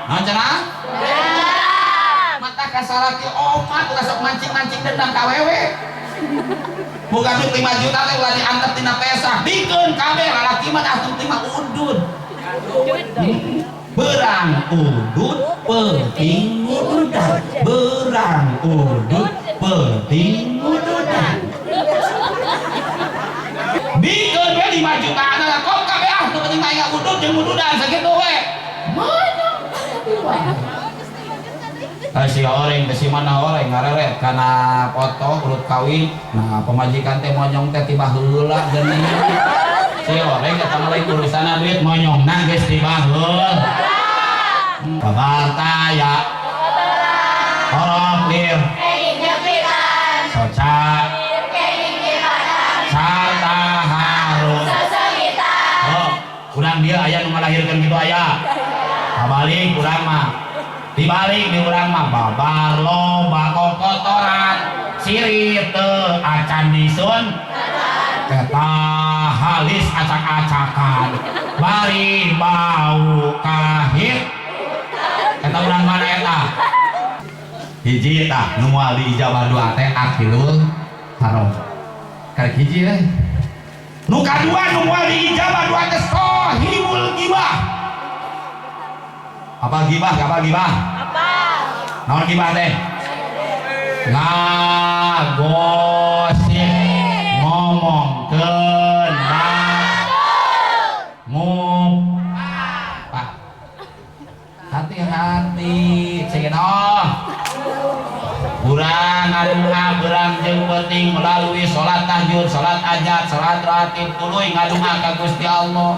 Naon cenah? Mata kasalaki omat ulah sok mancing-mancing dendam ka awewe. Boga duit 5 juta teh ulah diantep tina pesah. Bikeun kabeh lalaki mah atuh teh mah udud. Berang udud peuting ududan. Berang udud peuting ududan. Bikeun we 5 juta adalah kok kabeh ah nu penting mah aya udud jeung ududan sakitu we. Mana? Si oreng teh si mana oreng ngareret kana foto urut kawin. Nah, pemajikan teh monyong teh tiba heula geuning. Si oreng eta mah lain urusanna duit monyongna geus tiba heula. Kabar taya. Horof lir. Soca. Sarta harum. Oh, urang dia aya nu ngalahirkeun kitu aya. Kabalik urang mah. Dibalik di urang mah babar loba kokotoran sirit teu acan disun eta halis acak-acakan bari bau kahit eta urang mana eta hiji tah nu moal diijabah doa teh akilul haram karek hiji teh nu kadua nu moal diijabah doa teh sahibul gibah. Apa gibah? Apa gibah? Apa? Naon gibah teh? Ngagosip, ngomongkeun ngup. Pak. Hati-hati, cekin oh. Urang ngadunga berang jeung penting melalui salat tahajud, salat ajat, salat ratib, tuluy ngadunga ka Gusti Allah.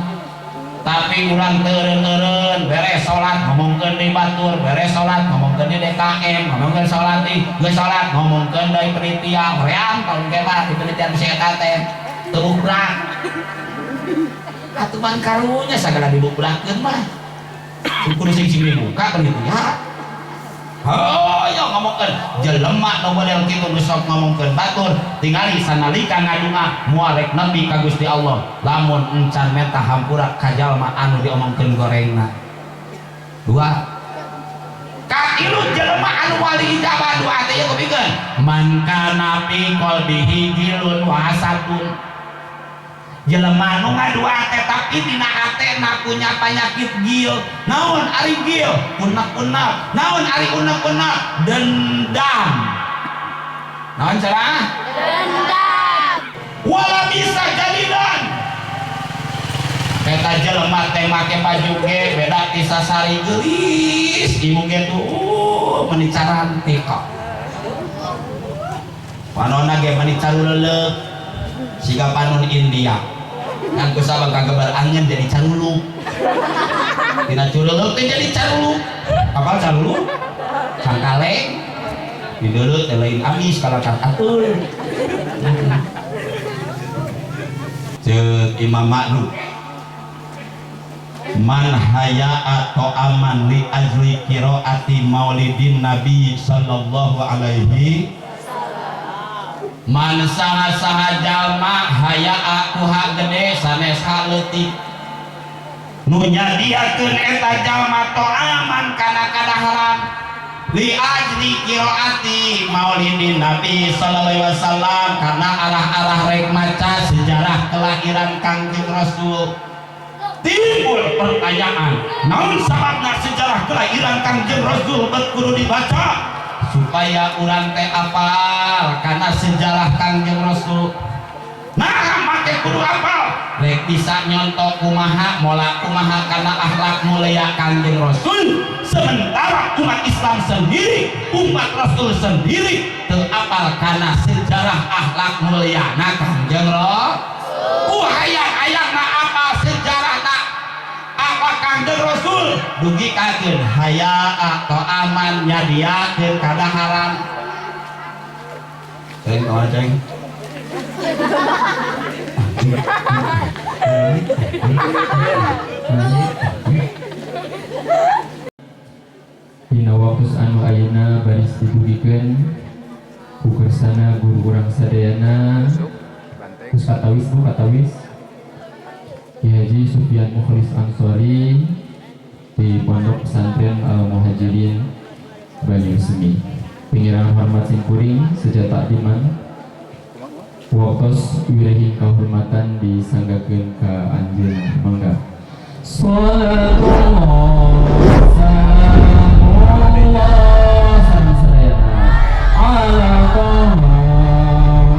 Tapi urang teureun-eureun beres salat ngomongkeun di batur, beres salat ngomongkeun di DKM, ngomongkeun salat di geus salat ngomongkeun deui penitia, hoream tahun ge mah di penitia bisi eta teh teu bukbrak. Atuh man karunya sagala dibubrakeun mah. Kudu sing sing dibuka penitia. Oh, ya ngomongkeun jelema nu model kitu nu sok ngomongkeun batur tingali sanalika ngadunga moal rek nepi ka Gusti Allah lamun encan menta hampura ka jalma anu diomongkeun gorengna. Dua. Katilu jelema anu moal diijabah doa teh ieu kupikeun man kana fi qalbihi gilun wa hasadun. Jelema nu ngadua teh tapi dina hatena punya penyakit gil. Naon ari gil? Unek-unek. Naon ari unek-unek? Dendam. Naon cara? Dendam. Wala bisa jadidan. Eta jelema teh make baju ge beda ti sasari geulis. Ibu ge tuh meni carantik kok. Panonna ge meni caruleuleuh. Siga panon India. Kan ku sabang kagebar angin jadi caruluk. Tina curuluk teh jadi caruluk. Apal caruluk? Cangkaleng. Dideuleut teh lain amis kalakar atul. Ceuk Imam Ma'ruf. Man haya'a ta'aman li ajli qiraati maulidin Nabi sallallahu alaihi. Man saha-saha jalma hayaa ku hak gede sanes hak leutik nu nyadiakeun eta jalma ta'aman kana kadaharan li ajli qiraati maulidin Nabi sallallahu alaihi wasallam karena arah-arah rek maca sejarah kelahiran Kangjeng Rasul. Timbul pertanyaan, naon sababna sejarah kelahiran Kangjeng Rasul bet kudu dibaca? Supaya urang teh apal karena sejarah Kangjeng Rasul. Nah, make kudu apal rek bisa nyontok kumaha mola kumaha karena akhlak mulia Kangjeng Rasul. Sementara umat Islam sendiri, umat Rasul sendiri teu apal karena sejarah akhlak mulia na Kangjeng Rasul. Ku hayang-hayangna apal sejarah na akhlak Kangjeng Rasul dugi kakeun hayaa atau aman nyadiakeun kadaharan. Ceng, kawan ceng. Dina waktu anu ayeuna baris didugikeun ku kersana guru urang sadayana Gus Katawis Bu Katawis Ki Haji Sufyan Mukhlis Ansori di Pondok Pesantren Al Muhajirin Banyusemi. Pengirang hormat simkuring sejata diman waktos wirehing kahormatan disanggakeun ka anjeunna, mangga. Salatullah salamullah sareng sadayana ala Toha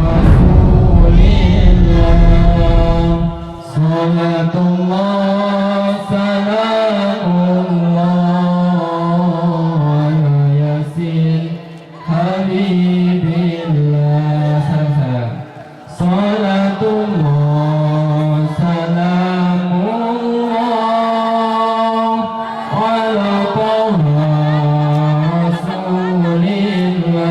Rasulillah. Salatullah salamullah ala Yasin Habibillah. Sareng-sareng. Salatullah salamullah ala Toha Rasulillah.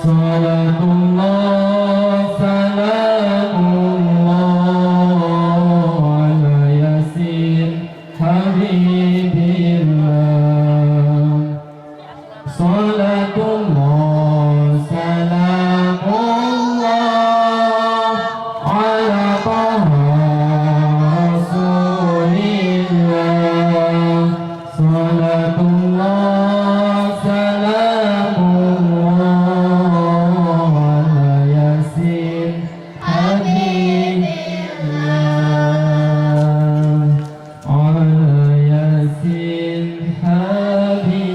Salatullah salamullah ala Yasin Habibillah. Salatullah salamullah ala Toha Rasulillah. Salatullah salamullah ala Yasin Habibillah. Ala Yasin Habibillah.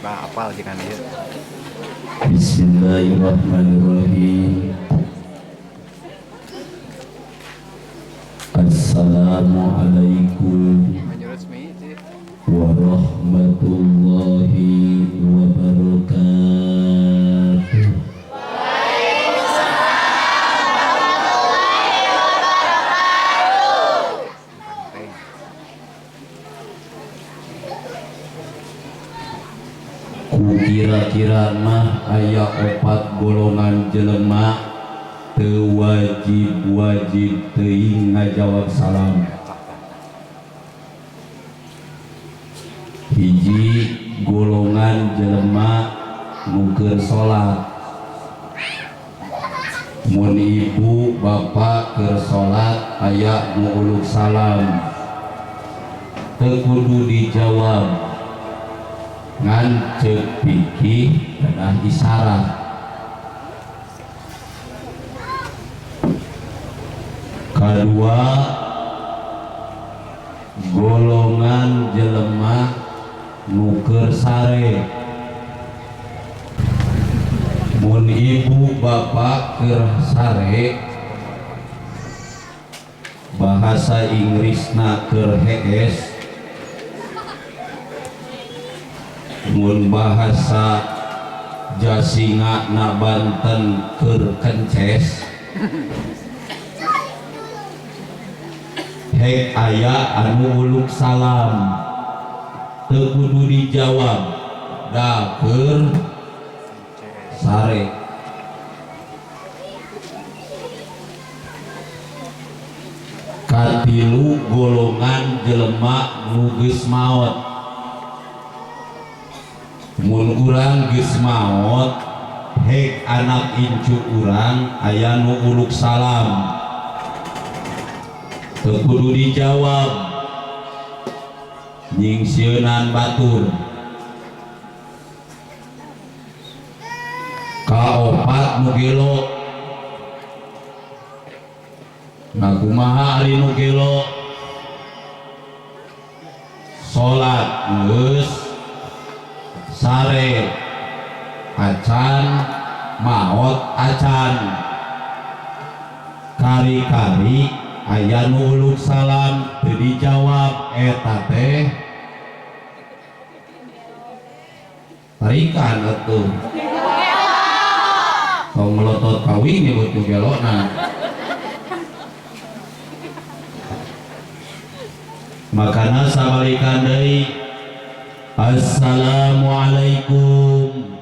Bah, apal jeung ieu. Bismillahirrahmanirrahim. Assalamualaikum Baju resmi sih. warahmatullahi wabarakatuh. Banteng. Ku kira-kira mah aya opat golongan jelema teu wajib-wajib teuing ngajawab salam. Hiji golongan jelema nu keur salat. Mun ibu bapak keur salat aya nu uluk salam, teu kudu dijawab, ngan ceuk fikih kedah isyarat. Kadua golongan jelema nu keur sare. Mun ibu bapak keur sare, bahasa Inggrisna keur hees, mun bahasa Jasinga na Banten keur kences, hek aya anu uluk salam, teu kudu dijawab, da keur sare. Katilu golongan jelema nu geus maot. Mun urang geus maot, hek anak incu urang aya nu uluk salam, teu kudu dijawab, nyingsieunan batur. Kaopat nu gelo. Nah, kumaha ari nu gelo? Salat geus, sare acan, maot acan, kari-kari aya nu uluk salam teu dijawab, eta teh tarikan atuh. Tong melotot kawin nyebut nu gelona. Makana sabalikan deui. Assalamualaikum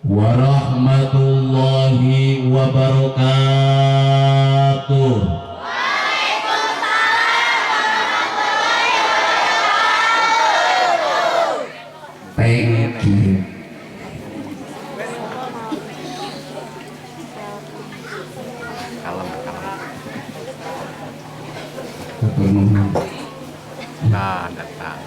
warahmatullahi wabarakatuh. kieu. Kalem, kalem. Hatur nuhun. Nah, datang.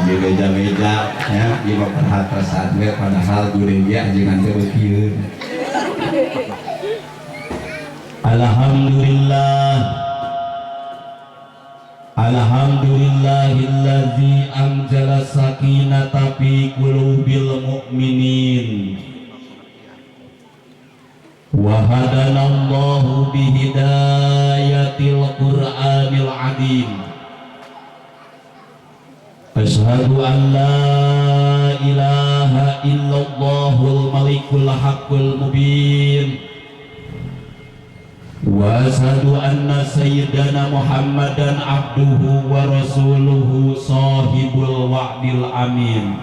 Di beja-beja ya di perhatosan we padahal gureja jeung teu kieu. Alhamdulillah. Alhamdulillahillazi anzala sakinata fi qulubil mu'minin. Wa hadanallahu bihidayatil Qur'anil azim. Asyhadu an la ilaha illallahul malikul haqqul mubin. Wa asyhadu anna sayyidana Muhammadan abduhu wa rasuluhu sahibul wa'dil amin.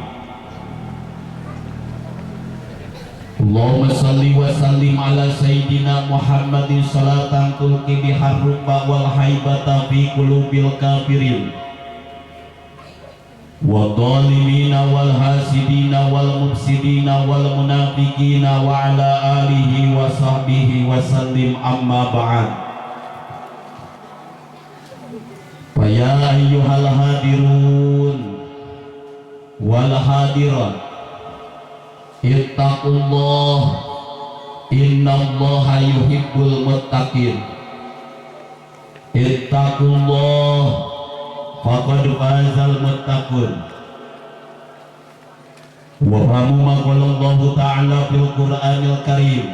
Allahumma salli wa sallim ala sayyidina Muhammadin salatan tulqi bihar rukba wal haibata fi qulubil kafirin wa dhalimina wal hasidina wal mufsidina wal munafiqina wa ala alihi wa sahbihi wa sallim amma ba'd. Fa ya ayyuhal hadirun wal hadirat ittaqullah innallaha yuhibbul muttaqin. Ittaqullah faqad fazal muttaqun. Wa fahamu ma qala Allahu ta'ala fil Qur'anil Karim.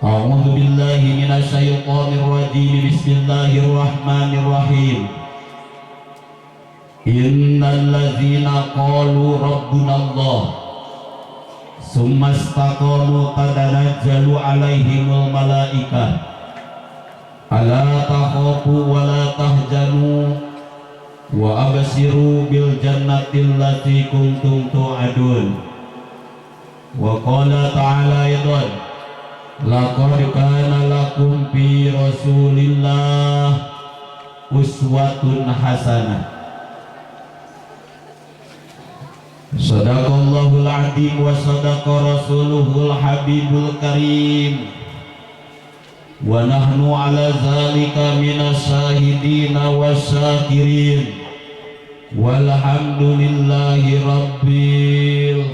A'udzu billahi minasyaitonir rajim. Bismillahirrahmanirrahim. Innal ladzina qalu rabbunallah summa istaqamu tatanazzalu alaihimul malaikah ala takhafu wa la tahzanu wa abshiru bil jannati allati kuntum tu'adun. Wa qala ta'ala aidan laqad kana lakum fi rasulillah uswatun hasanah. Sadaqallahul azim wa sadaqa rasuluhul habibul karim. Wa nahnu ala zalika minasyahidina wasyakirin. Walhamdulillahi rabbil.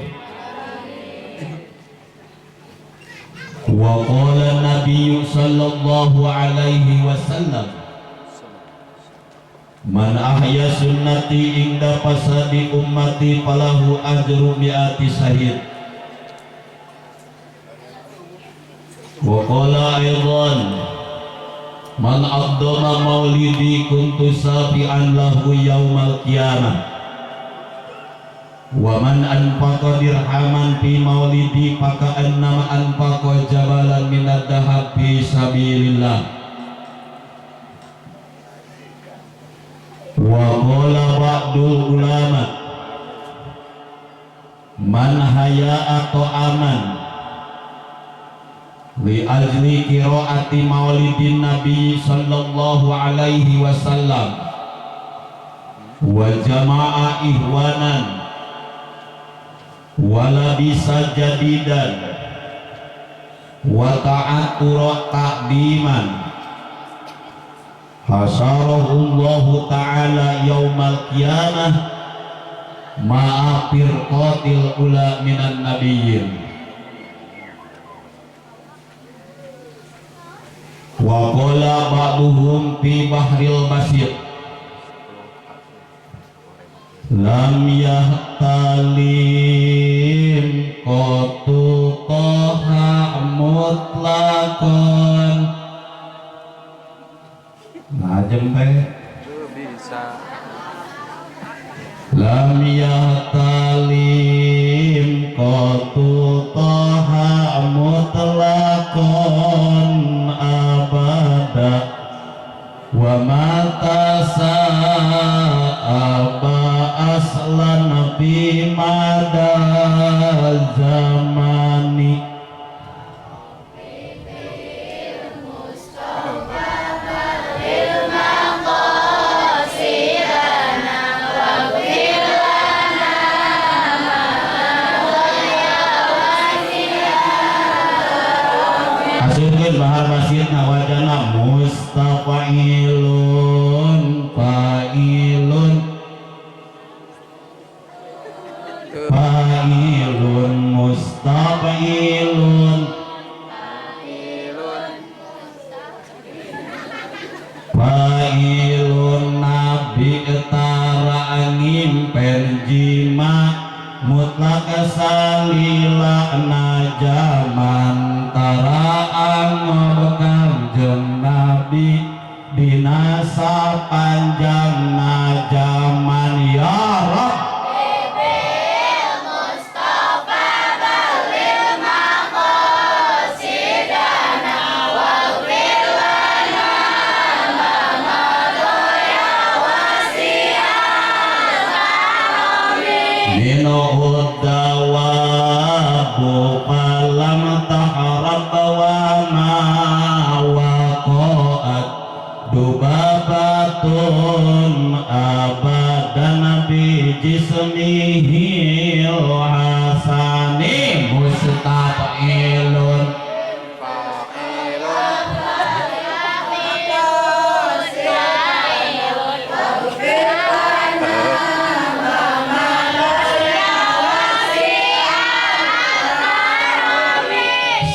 Wa qala nabiyyu sallallahu alaihi wasallam man ahya sunnati inda fasadi ummati falahu ajru mi'ati syahid. Wa qala aidan man addama maulidi kuntu safi'an lahu yaumal qiyamah. Wa man anfaqa dirhaman fi maulidi faka'annama anfaqa jabalan minad dahab fi sabilillah. Wa qala ba'dul ulama man haya'a ta'aman li ajli qiraati maulidin nabi sallallahu alaihi wasallam wa jama'a ihwanan wa labisa jadidan wa ta'atura ta'diman hasarahullahu ta'ala yaumal qiyamah ma'a firqatil ula minan nabiyyin. Wa qala ba'duhum fi bahril basir lam yahtalim qatu taha mutlaqan. Najem teh bisa. Lam yahtalim qatu taha mutlaqan abada wa mata sa'aba aslan fi mada zamani. Bacana mustafa'ilun fa'ilun fa'ilun mustafa'ilun fa'ilun nabi tara ngimpen jima mutlak salila na jaman tara angob kangjeng nabi dina sapanjang na jaman ya Rabb abadan bi jismihi hasani mustafa'ilun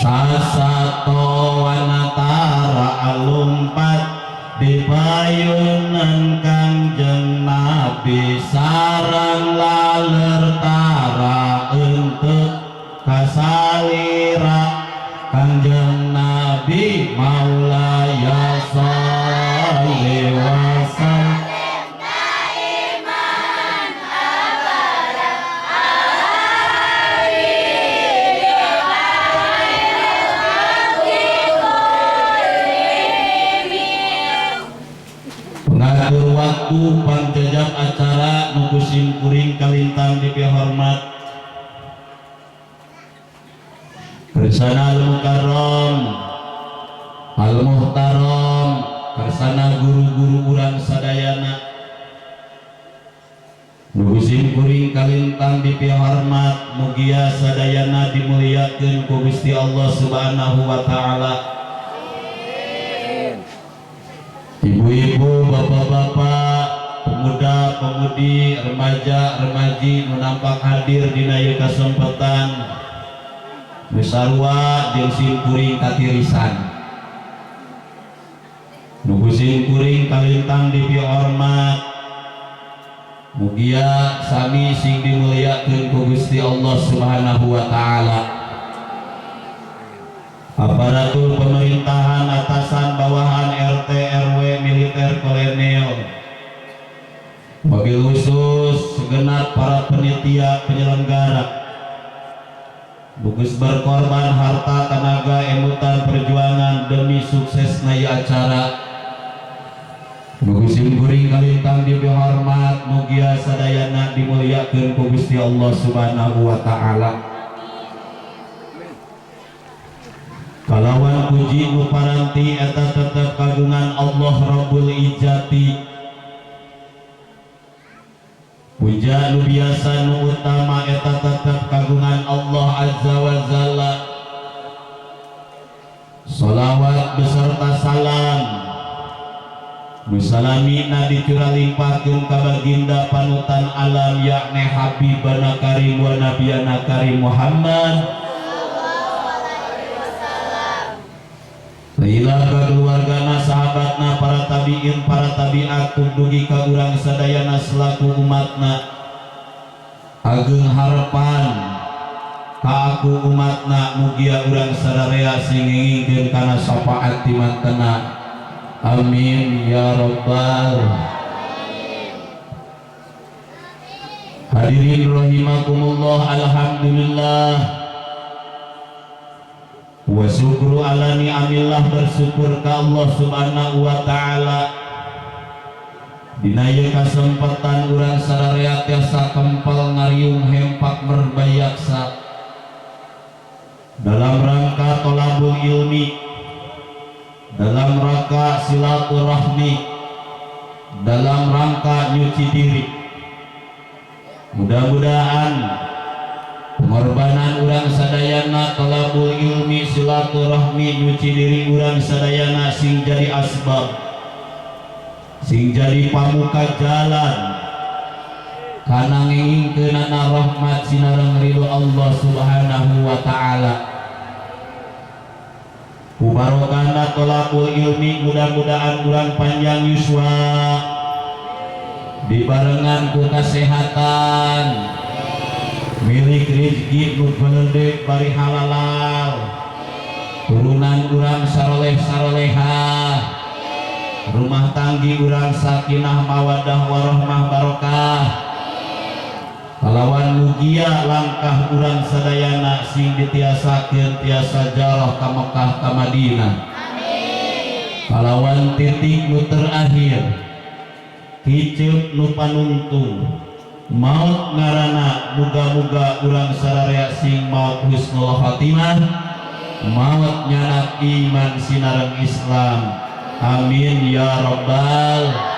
sasato wanatara alumpat di payunan kangjeng Nabi sarang laler tara untuk kasalira kangjeng Nabi maulaya sholli wa sallim daiman abadan pengatur waktu panjajab acara nu kusim kuring kalintang dipihormat kersana al-mukarram al-muhtaram kersana guru-guru urang sadayana nu kusim kuring kalintang dipihormat mugia sadayana dimuliakeun ku Gusti Allah Subhanahu wa taala. Ibu-ibu, bapak-bapak, pemuda-pemudi, remaja-remaji nu nampak hadir dina ieu kasempatan nu sarua jeung sim kuring katirisan nu ku sim kuring kalintang dipihormat mugia sami sing dimuliakeun ku Gusti Allah Subhanahu wa taala. Aparatur pemerintahan atasan bawahan RT RW militer kolonel wabil khusus segenap para penitia penyelenggara bukus berkorban harta tenaga emutan perjuangan demi suksesna ieu acara nu sim kuring kalintang dipihormat mugia sadayana dimuliakeun ku Gusti Allah Subhanahu wa taala. Kalawan puji nu paranti eta tetep kagungan Allah Rabbul Izzati puja nu biasa nu utama eta tetep kagungan Allah Azza wa Jalla. Sholawat beserta salam musalamina dicuralimpahkeun ka baginda panutan alam yakni Habibana Karim wa Nabiyana Karim Muhammad. Lailah ka keluargana, sahabatna, para tabiin, para tabiat, dugi ka urang sadayana selaku umatna. Ageng harapan ka aku umatna mugia urang sadarea sing ngingkeun kana syafaat ti mantena. Amin ya rabbal alamin. Hadirin rahimakumullah, alhamdulillah. Wa syukru ala ni'amillah, bersyukur ka Allah Subhanahu wa taala. Dina ieu kasempatan urang sararea tiasa kempal ngariung hempak merbayaksa dalam rangka tolabul ilmi, dalam rangka silaturahmi, dalam rangka nyuci diri. Mudah-mudahan Pengorbanan urang sadayana talabul ilmi silaturahmi nyuci diri urang sadayana sing jadi asbab, sing jadi pamuka jalan kana ngengingkeunana rahmat sinareng ridho Allah Subhanahu wa taala. Ku barokahna talabul ilmi mudah-mudahan urang panjang yuswa, dibarengan ku kasehatan, milik rezeki nu gede bari halalal, turunan urang saroleh sarolehah, rumah tanggi urang sakinah mawadah warahmah barokah. Kalawan mugia langkah urang sadayana sing ditiasakeun tiasa jarah ka Mekah ka Madinah. Kalawan titik nu terakhir kiceup nu panungtung maut ngarana, muga-muga urang sararea sing maut husnul khatimah, maut nyanak iman sinareng Islam. Amin ya rabbal.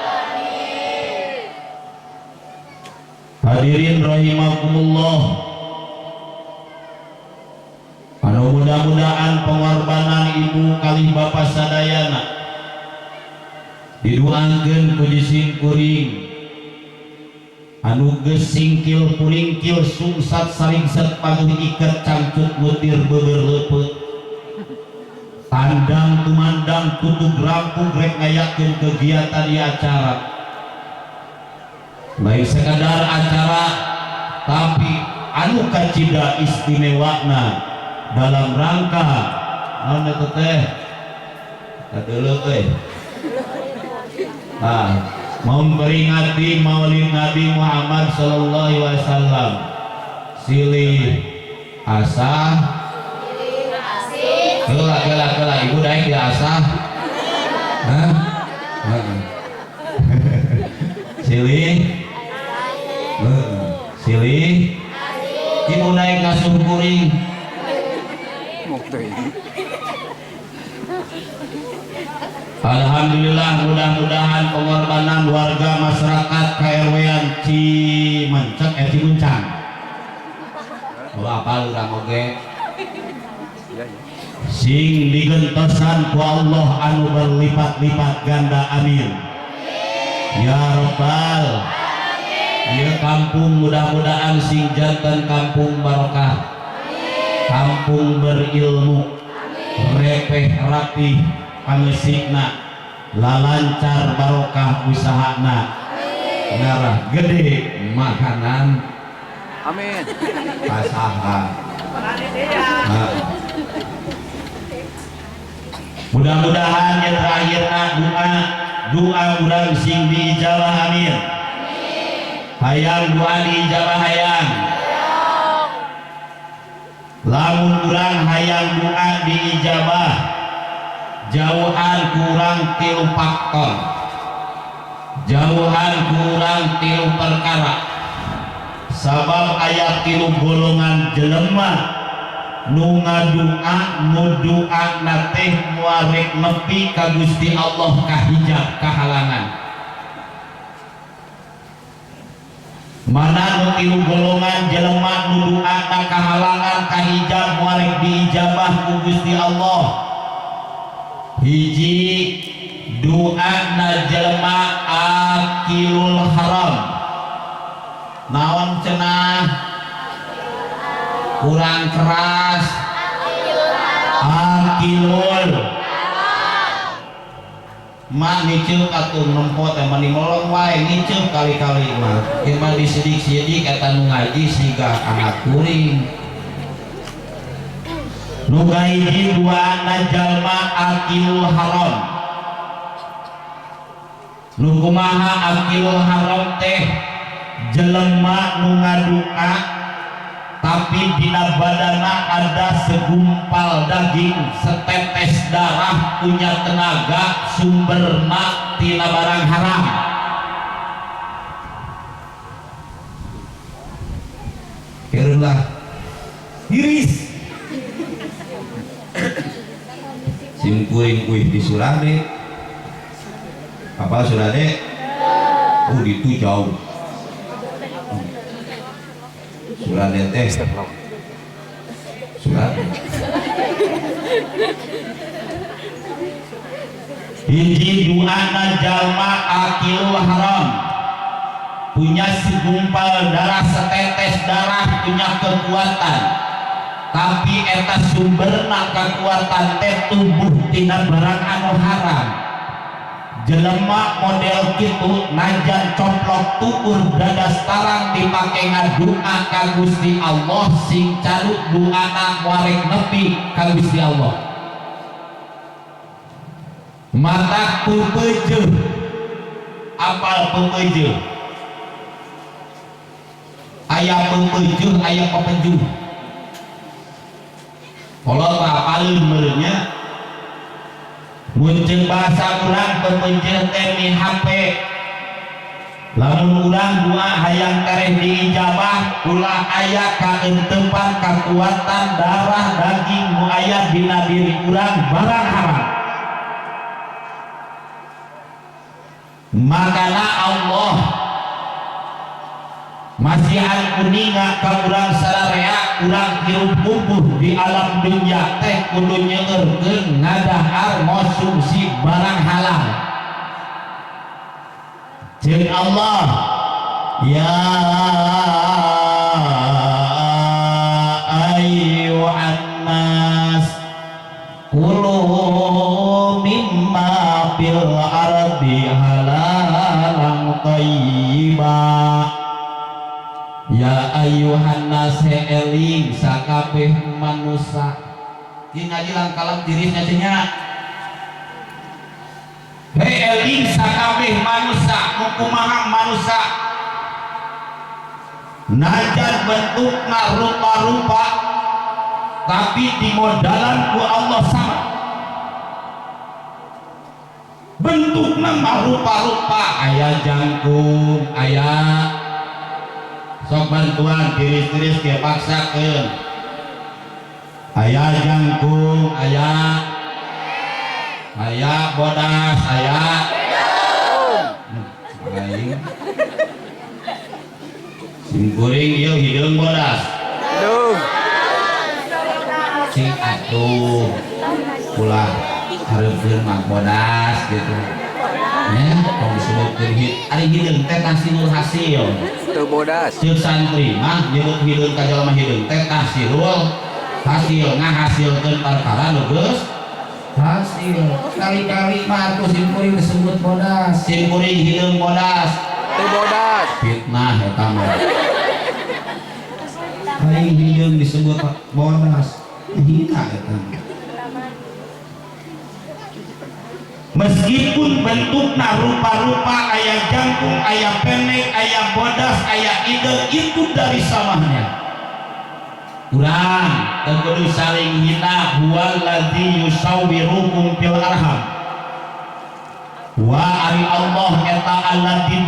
Hadirin rahimakumullah, anu mudah-mudahan pengorbanan ibu kalih bapak sadayana diduangkeun ku jisim kuring anu geus singkil puringkil sungsat saringsat paguh iket cangcut mutir beber leupeut tandang tumandang tutug rampung rek ngayakeun kegiatan di acara, lain sekadar acara tapi anu kacida istimewana dalam rangka naon eta teh kadeuleu euy. Ah, memperingati Maulid Nabi Muhammad sallallahu alaihi wasallam. Silih asah, kela kela kela ibu daek diasah. Hah? Silih silih ibu naik ngasuh kuring. Alhamdulillah, mudah-mudahan pengorbanan warga masyarakat KRW-an Cimencek Cimuncang. Oh, apal urang oge. Sing digentosan ku Allah anu berlipat-lipat ganda, amin. Ya rabbal. Ieu kampung mudah-mudahan sing janten kampung barokah, kampung berilmu, repeh rapih pangesikna, lalancar barokah usahana, ngarah gede makanan, amin. Pasaha. Nah. Mudah-mudahan yang terakhirna doa doa urang sing diijabah, amin. Hayang doa diijabah hayang. Lamun urang hayang doa diijabah, jauhan kurang tilu faktor, jauhan kurang tilu perkara. Sabab aya tilu golongan jelema nu ngadua nu doana teh moal rek nepi ka Gusti Allah kahijab kahalangan. Mana nu tilu golongan jelema nu doana kahalangan kahijab moal rek diijabah ku Gusti Allah. Hiji, doana jelema akilul haram. Naon cenah? Kurang keras. Akilul mak ngiceup atuh nempo teh mani melong wae ngiceup kali-kali mah. Ieu mah disidik-sidik eta nu ngaji siga anak kuring. Nu kahiji duana jalma akilul haram. Nu kumaha akilul haram teh? Jelema nu ngadua tapi dina badana ada segumpal daging, setetes darah, punya tenaga, sumberna tina barang haram. Keureunlah iris sim kuring uih di Surade. Apa Surade? Oh, itu jauh. Surade teh Urang. Hiji duana jalma akilul haram, punya segumpal darah, setetes darah, punya kekuatan, tapi eta sumberna kekuatan teh tumbuh tina barang anu haram. Jelema model kitu najan coplok tukur dadas tarang dipake ngadua ka Gusti Allah, sing caluk duana warek nepi ka Gusti Allah. Mata pepejeuh, apal pepejeuh? Aya pepejeuh, aya pepejuh. Kolot mah apaleun meureun nya. Mun ceuk bahasa urang pepejeuh teh mi HP. Lamun urang doa hayang tereh diijabah, ulah aya kaentepan kakuatan darah daging nu aya dina diri urang barang haram. Makana Allah masihan kuninga ka urang sararea, urang hirup lumpuh di alam dunya teh kudu nyeueurkeun ngadahar ngonsumsi barang halal. Ceuk Allah, ya ayyuhan nas kulu mimma fil ardi halalan thayyiba. Ya ayyuhan nas, eling sakabeh manusa. Ieu ngaji langkalam tirisnya cenah. Hei eling sakabeh manusa, kumaha manusa najan bentukna rupa-rupa tapi dimodalan ku Allah sama. Bentukna mah rupa-rupa, aya jangkung, aya sok bantuan tiris-tiris ge paksakeun. Aya jangkung, aya aya bodas, aya aing sing kuring ieu hideung bodas. Hideung. Sing atuh ulah hareupeun mah bodas gitu. Ya, tong disebutkeun ari hideung teh tahsilul hasil. Teu bodas. Ceuk santri mah nyebut hideung ka jalma hideung teh tahsilul hasil, ngahasilkeun perkara nu geus hasil. Kali-kali mah atuh sim kuring disebut bodas, sim kuring hideung bodas. Teu bodas. Fitnah eta mah. Aing hideung disebut bodas, hina eta. Meskipun bentukna rupa-rupa, aya jangkung, aya pendek, aya bodas, aya hideung, itu dari samahnya. Urang teu kudu saling hina. Huwallazi yusawwirukum fil arham. Wa ari Allah eta alladzi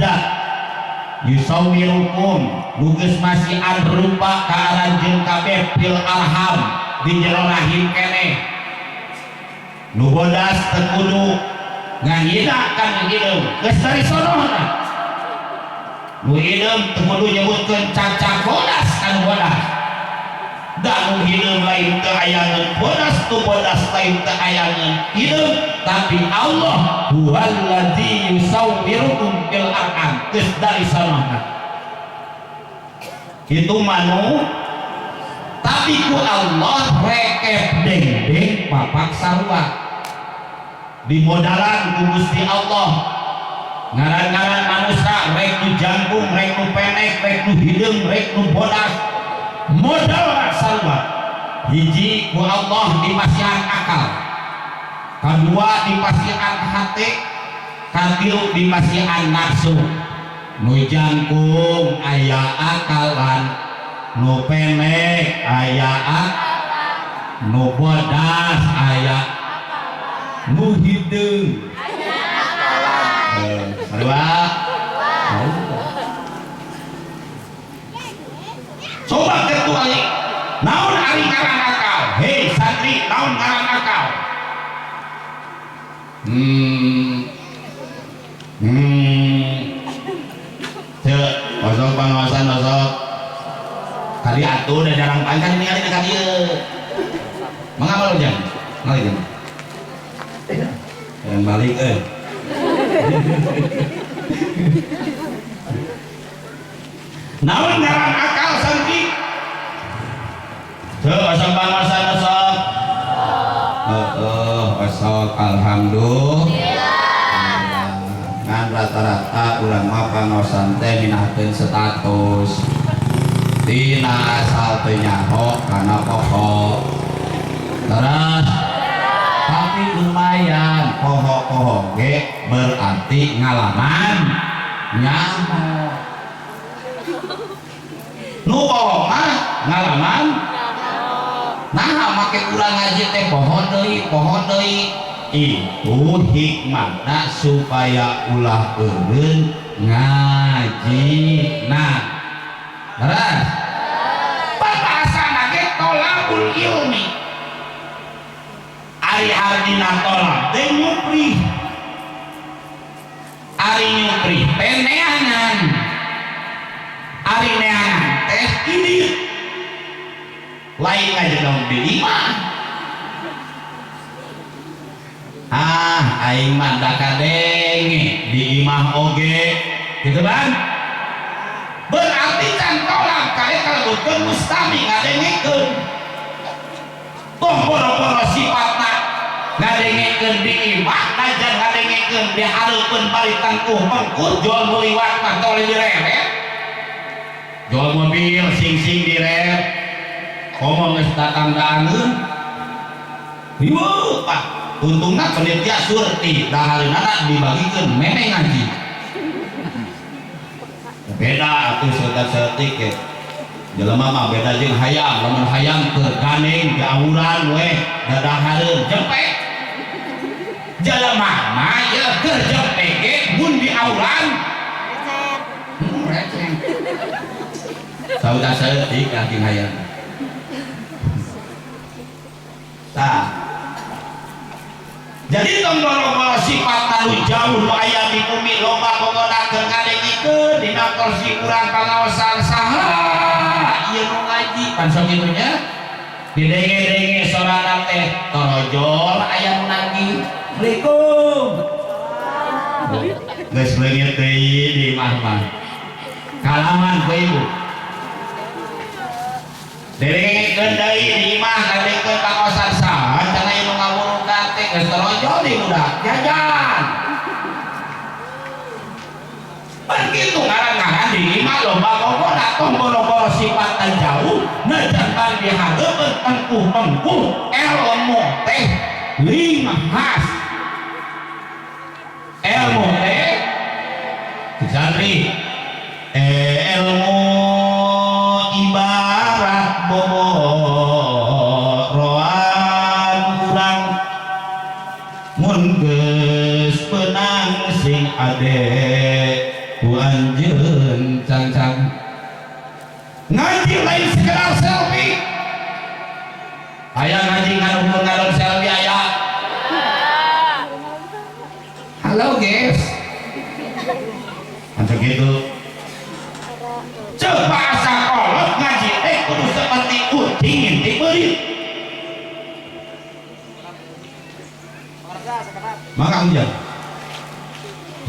yusawwirukum nu geus masihan rupa ka aranjeun kabeh fil arham di jero rahim keneh. Nu bodas teu kudu ngahina kan hideung, geus dari sonohna. Nu hideung teu kudu nyebutkeun caca bodas kan bodas. Da nu hideung lain teu ayangeun bodas, tu bodas lain teu ayangeun hideung, tapi Allah huwallazi yusawwirukum fil arham, geus dari sonohna. Kitu manu tapi ku Allah rekep dengdeng papak sarua. Dimodalan ku Gusti Allah. Ngaran-ngaran manusia rek nu jangkung, rek nu pendek, rek nu hideung, rek nu bodas, modal sarua. Hiji ku Allah dipasihan akal, kadua dipasihan hate, katilu dipasihan nafsu. Nu jangkung aya akalan, nu pendek aya akalan, nu bodas aya, nu hideung sarua. Coba ketua naon ari ngaran akal? Hei santri, naon ngaran akal? Cek, osok pangawasan osok. Kali atuh da jarang pangkan ningali ka dieu. Kenal jam? Kenal jam? Yang balik eh. Naon ngaran akal santri? Teu osok pangaosan osok. Heeh, osok alhamdulillah. Ngan rata-rata urang mah pangaosan teh minahakeun status. Tina asal teu nyaho kana poho. Terus tapi lumayan poho-poho ge berarti ngalaman nyaho. Nu poho mah ngalaman nah make urang ngaji teh poho deui itu hikmahna supaya ulah eureun ngajina. Terus pembahasan ge tolabul ilmi. Ari artina tolab teh nyupri. Ari nyupri teh neangan. Ari neangan teh ieu lain ngajedong di imah. Ah, aing mah da kadenge di imah oge gitu kan? Berarti can tolak kaya kalebetkeun mustami ngadengekeun. Tong boro-boro sifatna ngadengekeun di imah najan ngadengekeun di hareupeun bari tangkuh mengkur jual meuli mah tong direret. Jual mobil sing-sing direret. Komo geus datang daangeun. Riweuh Pak. Untungna panitia surti dahareunana dibagikeun memeh ngaji. Beda atuh saeutik-saeutik ge. Jelema mah beda jeung hayam, lamun hayam keur gandeng diawuran we dadahareun jempe. Jelema mah ieu keur jempe ge mun diawuran receh. Saeutik-saeutik jeung hayam. Tah. Jadi tong boro-boro sifat anu jauh nu aya di bumi loba gogodakeun ngadengikeun dina kursi urang pangaosan saha ieu nu ngaji pan sok kitu nya didenge-denge sorana teh torojol aya nu nagih. Assalamualaikum. Geus leungit deui di imah mah. Kalaman ku ibu. Dengekeun deui di imah ngadengkeun pangaosan saha cenah ieu nu ngawurukan teh geus torojol di budak jajan. Pan kitu ngaran-ngaran di imah loba gogoda tong boro-boro sifat jauh najan pan dihareupeun tengkuh-tengkuh ilmu teh linghas. Ilmu teh santri ilmu ibarat boboroan urang mun geus peunang sing ade ku anjeun cangcang. Ngaji lain sekedar selfie. Aya ngaji ngarumpul ngadon selfie aya. Halo guys. Macam gitu. Coba asa kolot ngaji teh kudu seperti kucing ngintip beurit. Maka hujan.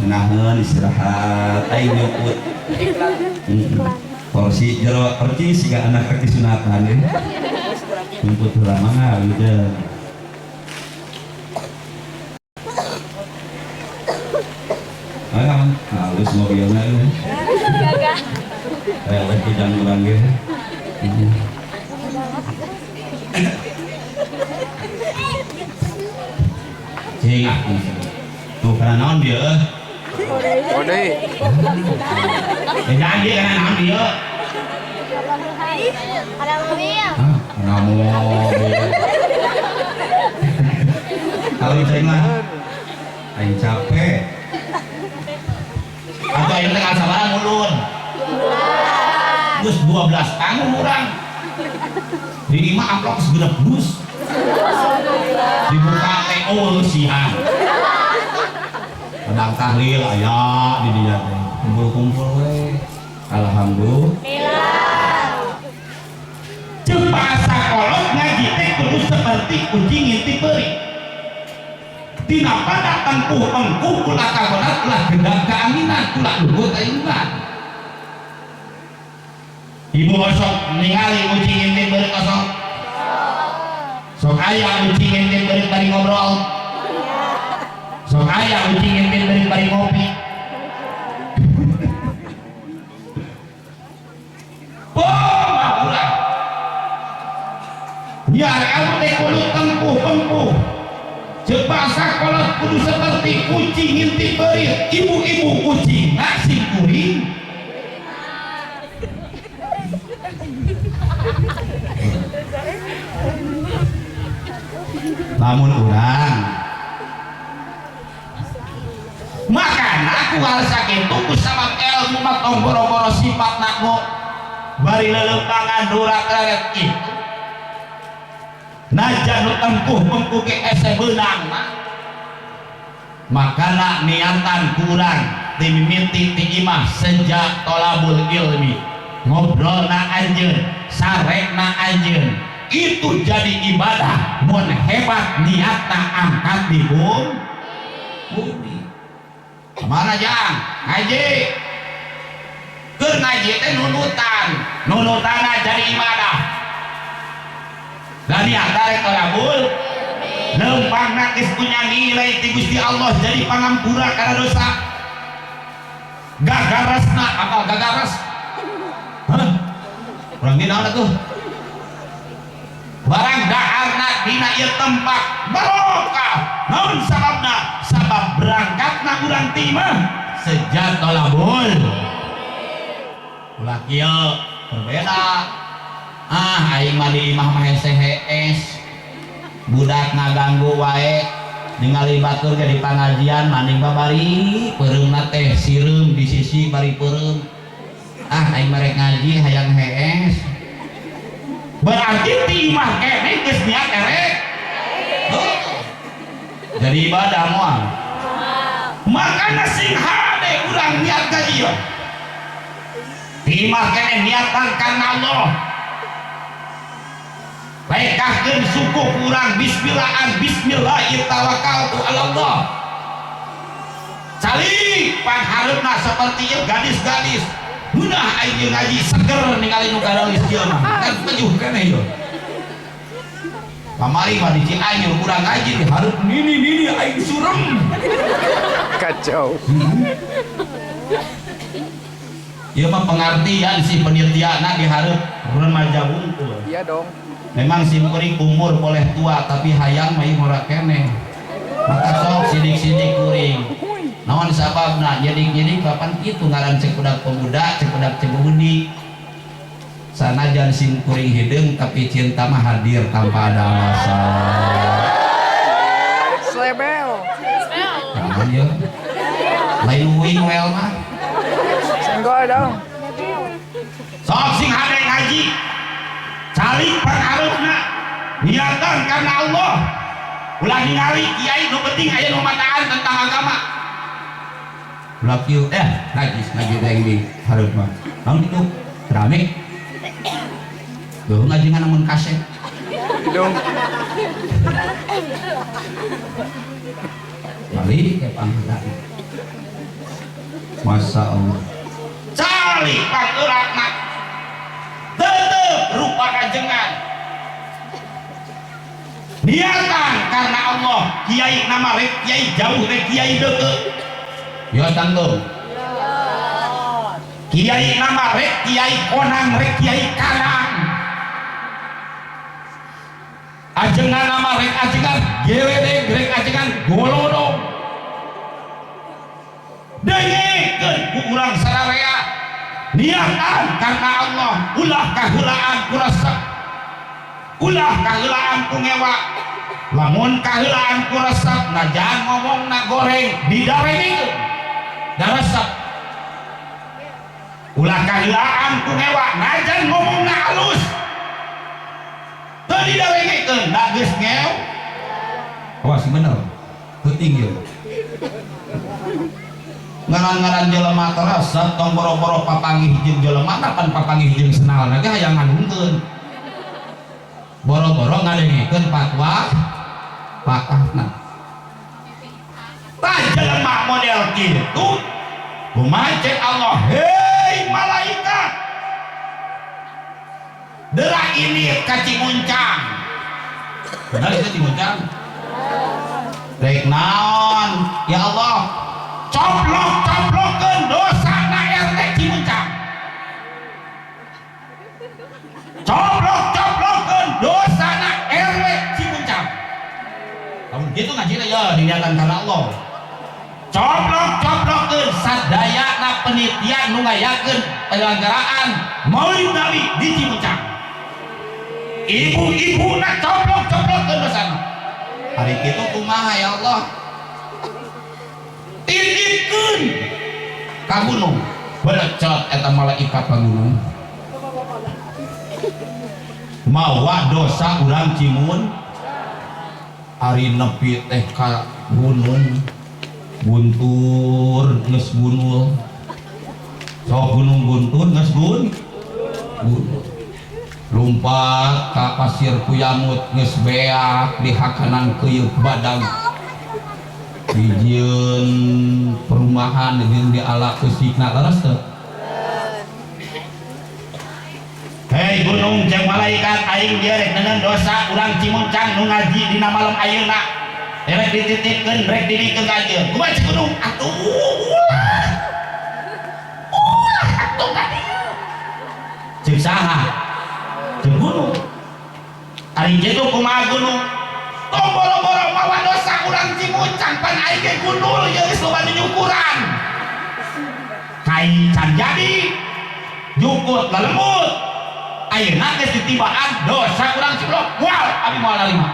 Naheun istirahat aing nyukut. Porsi jero percis siga anak kaki sunatan ya. Nyumput heula mangga hujan. Ayo, halus mobilna euy. Gagah. Releh hidang urang ge. Cing ah. Tuh kana naon dieu euy? Kode. Jangan dia kana naon dieu? Ada mobil. Hah, kana mobil. Kalau cing mah aing capek. Atau aing teh sabaran ulun. Geus 12 tahun urang. Di imah amplop geus genep dus. Dibuka teh oh sian. Pedang tahlil aya di dinya teh. Kumpul-kumpul we. Alhamdulillah. Ceuk bahasa kolot ngaji teh kudu kudu seperti kucing ngintip beurit. Tina pada tempuh engkuh ulah kagodat ulah gendang keanginan ulah luhur kaingan. Ibu osok ningali kucing ngintip beurit osok. Sok aya kucing ngintip beurit bari ngobrol. Sok aya kucing ngintip beurit bari ngopi. Biar kamu teh kudu tempuh tempuh. Ceuk bahasa kolot kudu seperti kucing ngintip beurit. Ibu-ibu kucing nasi kuring. Lamun urang makan aku hal sakitu ku sabab ilmu mah tong boro-boro sifatna ku bari leuleumpangan durak-raret itu. Najan nu tempuh mengku ge ese beunang mah. Makana niatan kurang dimimiti ti imah sejak tolabul ilmi. Ngobrolna anjeun, sarekna anjeun. Itu jadi ibadah mun hebat niatna angkat di bumi. Kemana jang? Ngaji. Keur ngaji teh nunutan. Nunutana jadi ibadah. Dan niatna rek tolabul lempangna geus punya nilai ti Gusti Allah jadi pangampura kana dosa. Gagarasna apa gagaras? Hah? Urang di naon atuh? Barang daharna dina ieu tempat barokah. Naon sababna? Sabab berangkatna urang ti imah sejak tolabul. Ulah kieu berbeda. Ah aing mah di imah mah hese hees. Budak ngaganggu wae ningali batur ge di pangajian maning babari peureumna teh sireum di sisi bari peureum. Ah aing mah rek ngaji hayang hees. Berarti ti imah keneh geus niat erek. Jadi ibadah moal. Makana sing hade urang niat ka ieu. Ti imah keneh niatan kana Allah. Lekahkeun suku kurang bismillahan bismillahirrahmanirrahim Allah. Calik panghareupna seperti ieu gadis-gadis. Munah aing ngaji seger ningali nu gareulis ieu mah. Kan pejuh keneh ieu. Kamari mah di Cianjur kurang ngaji di hareup nini-nini aing surem. Kacau. Ieu mah pengertian si penelitianna di hareup remaja wungkul. Iya dong. Memang simkuring umur boleh tua tapi hayang mah ieu ngora keneh. Maka sok sidik-sidik kuring. Naon sababna nyedik-nyedik kapan kitu ngaran cek budak pemuda, cek budak cebudi. Sanajan simkuring hideung tapi cinta mah hadir tanpa ada alasan. Slebel. Naon ieu? Lain uing wel mah. Senggol dong. Sok sing hade ngaji. Calik pangaruhna niatan karena Allah. Ulah ningali kiai nu penting aya nu mataan tentang agama. Ulah kieu najis ngaji teh di hareup mah. Naon kitu? Keramik. Duh ngaji ngan mun kaset. Hidung. Balik ke pangheulana. Masya Allah. Calik pangeurakna. Tetep rupa kajengan. Niatan karena Allah. Kiai nama rek kiai jauh rek kiai deket. Yo tanggung. Kiai nama rek kiai konang rek kiai kanang. Ajengan nama rek ajengan geledeg rek ajengan golodong. Dengekeun ku urang sararea. Niatan karena Allah. Ulah kaheulaan ku resep. Ulah kaheulaan ku ngewa. Lamun kaheulaan ku resep najan ngomongna goreng didaremekeun. Da resep. Ulah kaheulaan ku ngewa najan ngomongna alus. Teu didaremekeun da geus ngew. Awas bener. Penting ieu. Ngaran-ngaran jelema teresep tong boro-boro papanggih jeung jelema pan papanggih jeung senalna ge hayang nganungkeun. Boro-boro ngadengekeun fatwa patahna. Tah jelema model kitu kumaha cek Allah, hei malaikat, deura ini ka Cimuncang. Benar itu Cimuncang? Rek naon? Ya Allah, coplok-coplokeun dosana RT Cimuncang. Coplok-coplokeun dosana RW Cimuncang. Lamun kitu ngajina ya diniatan kana Allah. Coplok-coplokeun sadayana penitia nu ngayakeun penyelenggaraan Maulid Nabi di Cimuncang. Ibu-ibuna coplok-coplokeun dosana. Hari kitu kumaha ya Allah? Titipkeun ka gunung. Belecet eta malaikat ka gunung. Mawa dosa urang Cimun. Ari nepi teh ka gunung Guntur geus gunul. Sok gunung Guntur geus gunul. Lumpat ka pasir Puyamut geus beak dihakanan keuyeuh badag. Dijieun perumahan jeung diala keusikna leres teu? Hei gunung jeung malaikat aing dieu rek neundeun dosa urang Cimuncang nu ngaji dina malam ayeuna. Rek dititipkeun rek dibikeun ka dieu. Kumaha cek gunung? Atuh ulah. Ulah atuh ka dieu. Cek saha? Cek gunung. Ari kitu kumaha gunung? Tong boro-boro mawa dosa urang Cimuncang pan aing ge gundul ieu geus loba nyukuran. Kai can jadi jukut lalembut. Ayeuna geus ditibaan dosa urang Ciblok moal abi moal narima.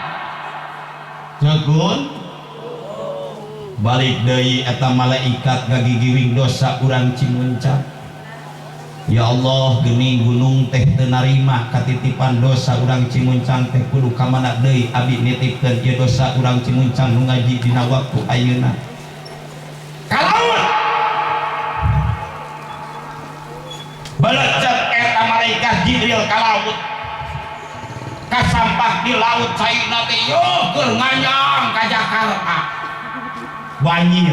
Cegun balik deui eta malaikat gagigiwing dosa urang Cimuncang. Ya Allah geuning gunung teh teu narima katitipan dosa urang Cimuncang teh kudu ka mana deui abi nitipkeun ieu dosa urang Cimuncang nu ngaji dina waktu ayeuna. Ka laut belecet eta malaikat Jibril ka laut. Kasampak di laut caina teh yo keur nganyang ka Jakarta. Banjir.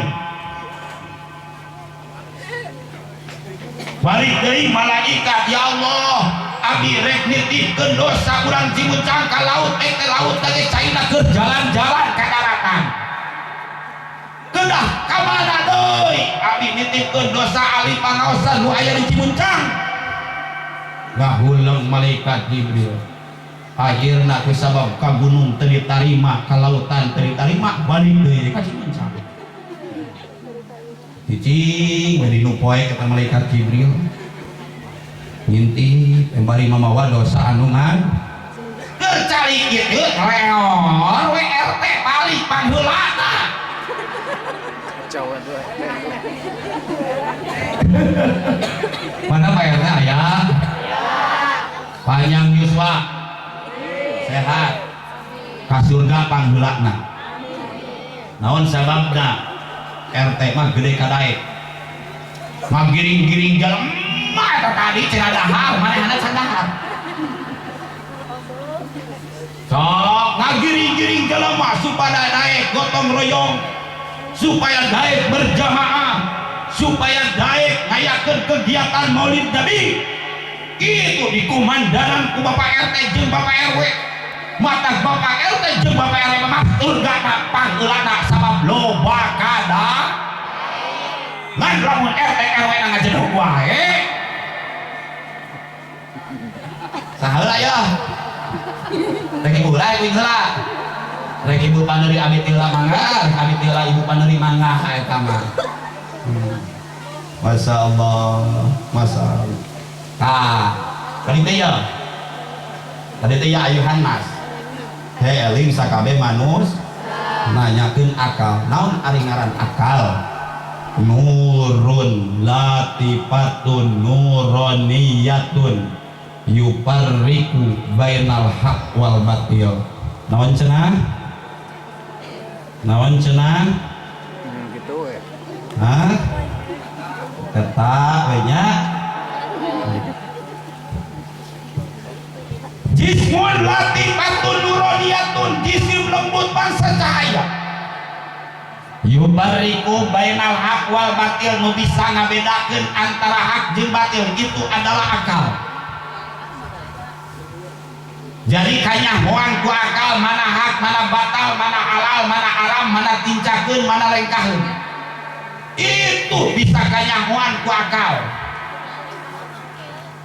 Balik deui malaikat, ya Allah, abi rek nitipkeun dosa urang Cimuncang ka laut teh laut teh caina keur jalan-jalan ka daratan. Kedah ka mana deui abi nitipkeun dosa ahli pangaosan nu aya di Cimuncang. Ngahuleng malaikat Jibril. Akhirna ku sabab ka gunung teu ditarima, ka lautan teu ditarima, balik deui ka Cimuncang. Cicing we dinu poe eta malaikat Jibril. Ngintip bari mamawa dosa anu ngan keur calik kieu leor we RT balik pangheulana. Kacau atuh. Mana Pak RT aya? Panjang yuswa. Sehat. Ka surga pangheulana. Naon sababna? RT mah gede kadaek. Magiring-giring jelema eta tadi cenah dahar, manehna can dahar. Sok ngagiring-giring jelema supaya daek gotong royong, supaya daek berjamaah, supaya daek ngayakeun kegiatan Maulid Nabi. Itu dikumandanan ku Bapak RT jeung Bapak RW. Mata Bapak RT jeung Bapak RW mah surgana pangheulana sabab loba kada. Ngan lamun RT RW na ngajedog wae. Saha heula ya? Rek ibu heula ibu heula. Rek ibu paneuri abi teh heula mangga, rek abi teh heula ibu paneuri mangga eta mah. Masya Allah, Masya Allah. Tah, tadi teh ya. Tadi teh ya ayuhan mas. Hei eling sakabeh manus nanyakeun akal. Naon ari ngaran akal? Nurun latifatun nuroniyatun yufarriqu bainal haq wal batil. Naon cenah? Naon cenah? Gitu we. Hah? Eta we nya. Jismun latifatun Yufarriqu bainal haq wal batil, nu bisa ngabedakeun antara hak jeung batil itu adalah akal. Jadi kanyahoan ku akal mana hak, mana batal, mana halal, mana haram, mana tincakeun, mana lengkaheun. Itu bisa kanyahoan ku akal.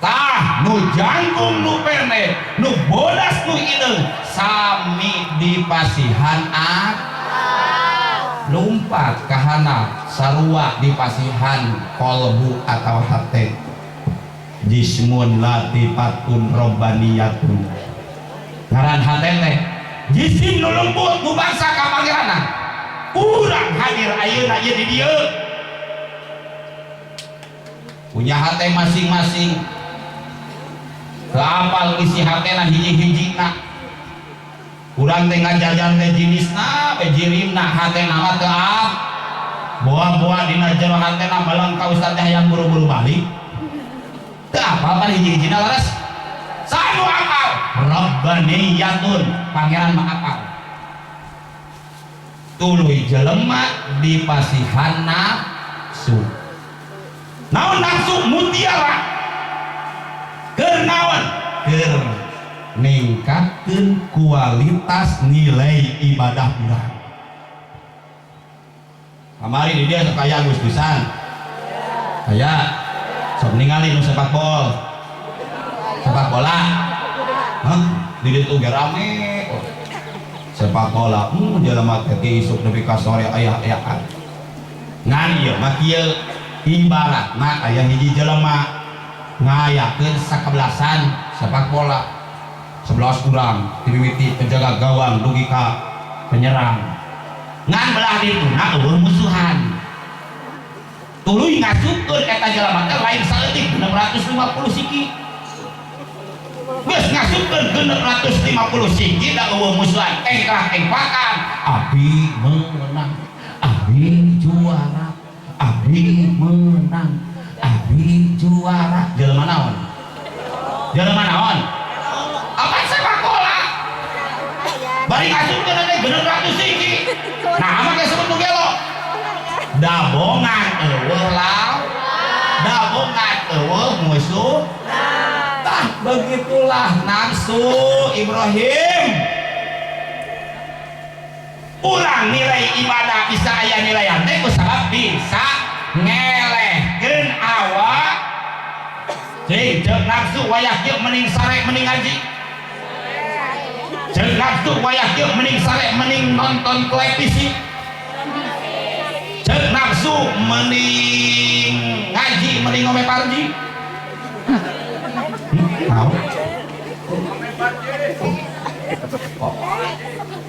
Tah nu jangkung nu perne, nu bodas nu hideung sami dipasihan akal. Lumpat kahana sarua dipasihan kolbu atau hate. Jismun latifatun robbaniyatun. Ngaran hate teh jisim nu lembut nu bangsa ka pangeranna. Urang hadir ayeuna ieu di dieu. Punya hate masing-masing. Teu apal isi hatena hiji-hijina. Urang teh ngajajan teh jinisna we jirimna hatena mah teu apal. Boa-boa dina jero hatena meleng ka ustad teh hayang buru-buru balik. Teu apal pan hiji-hijina leres. Sanu apal Rabbaniyatun, pangeran mah apal. Tuluy jelema dipasihan nafsu. Naon nafsu? Mutiara. Keur naon? Keur ningkatkeun kualitas nilai ibadah urang. Kamari di dia sok aya Gus pisan. Aya sok ningali nu sepak bol. Sepak bola. Hah? Di ditu ge rame. Oh. Sepak bola, jelema teh isuk nepi ka sore aya-ayaan. Ngan ieu mah kieu ibaratna aya hiji jelema ngayakeun sakebelasan sepak bola. 11 urang dimimiti penjaga gawang dugi ka penyerang. Ngan belah dituna eueuh musuhan. Tuluy ngasupkeun eta jelema teh lain saeutik 650 siki. Geus ngasupkeun 650 siki da eueuh musuhan engkrah-engklakan. Abi menang, abi juara, abi menang, abi juara. Jelema naon? Jelema naon? Apa sepak bola? Bari ngasupkeun teh 600 siki. Nah, mah geus sebut nu gelo. Dabongan eueuh lawan, dabongan eueuh musuh. Tah begitulah nafsu Ibrahim. Urang nilai ibadah bisa aya nilaian teh ku sabab bisa ngelehkeun awak. Cing ceuk nafsu wayah kieu mending sare mending ngaji. Ceuk nafsu wayah kieu mending sare mending nonton televisi. Ceuk nafsu mending ngaji mending ngome parji. Tahu?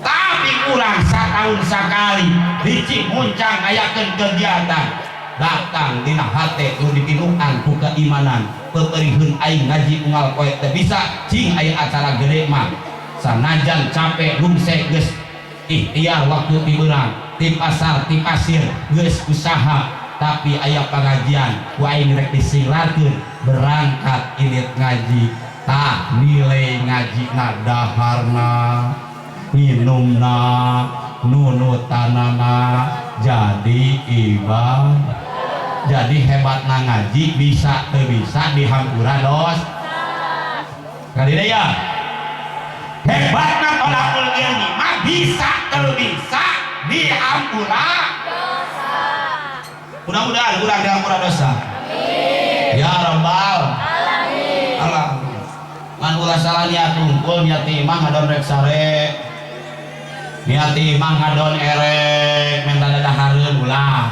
Tapi kurang setahun sekali licik muncang ayakeun kegiatan datang dina hate nu dipinuhan ku keimanan peperiheun aing ngaji unggal poe teh bisa cing aya acara gede mah sanajan capek rungsek geus ikhtiar waktu ti beurang ti pasar ti pasir geus usaha tapi aya pengajian ku aing rek disinglarkeun berangkat init ngaji. Tah nilai ngajina daharna minumna nunutanana jadi ibadah. Jadi hebatna ngaji bisa teu bisa dihampura dos kali deui ya. Hebatna tolakul ilmi mah bisa teu bisa dihampura dosa. Mudah-mudahan urang dihampura dosa. Amin. Ya rabbal alamin. Alamin. Ngan ulah salah niat tungkul niat imah ngadon rek sare. Niat imah ngadon erek menta dadahareun ulah.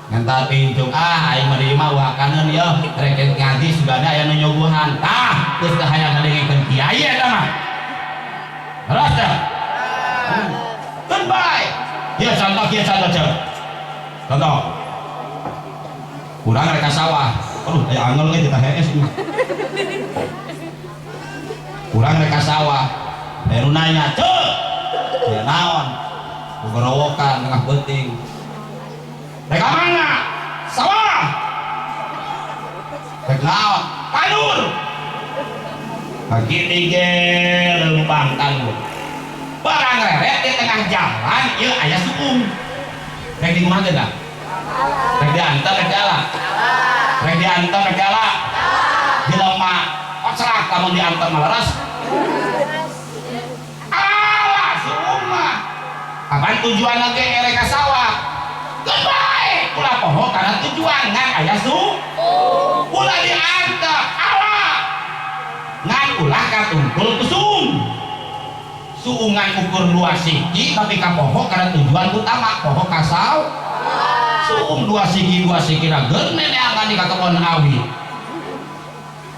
Menta pincung ah aing mah di imah wakaneun yeuh rek ngaji sugana aya nu nyuguhan. Tah geus teh hayang ngadengikeun kiai eta mah. Terus teh. Keun bae. Ieu contoh kieu contoh ceuk. Contoh. Urang rek ka sawah. Aduh aya angel ge teh hees. Urang rek ka sawah. Aya nu nanya, "Ceuk, ya naon?" Gorowokan tengah beuting. Rek ka mana? Sawah. Rek naon? Tandur. Pagi ge leumpang tandur. Barang reret di tengah jalan ieu aya suung. Rek dikumahakeun tah? Rek diantar rek diala? Rek diantar rek diala? Jelema kocrak lamun diantar mah leres. Ala suung mah. Apaan tujuan ge erek ka sawah? Keun bae ulah poho kana tujuan ngan aya su. Ulah diantar ala. Ngan ulah katungkul ku suung. Suungan ukur 2 siki tapi kapoho karena tujuan utama poho kasau. Suung 2 siki 2 siki rageun neneangan di kakebon awi.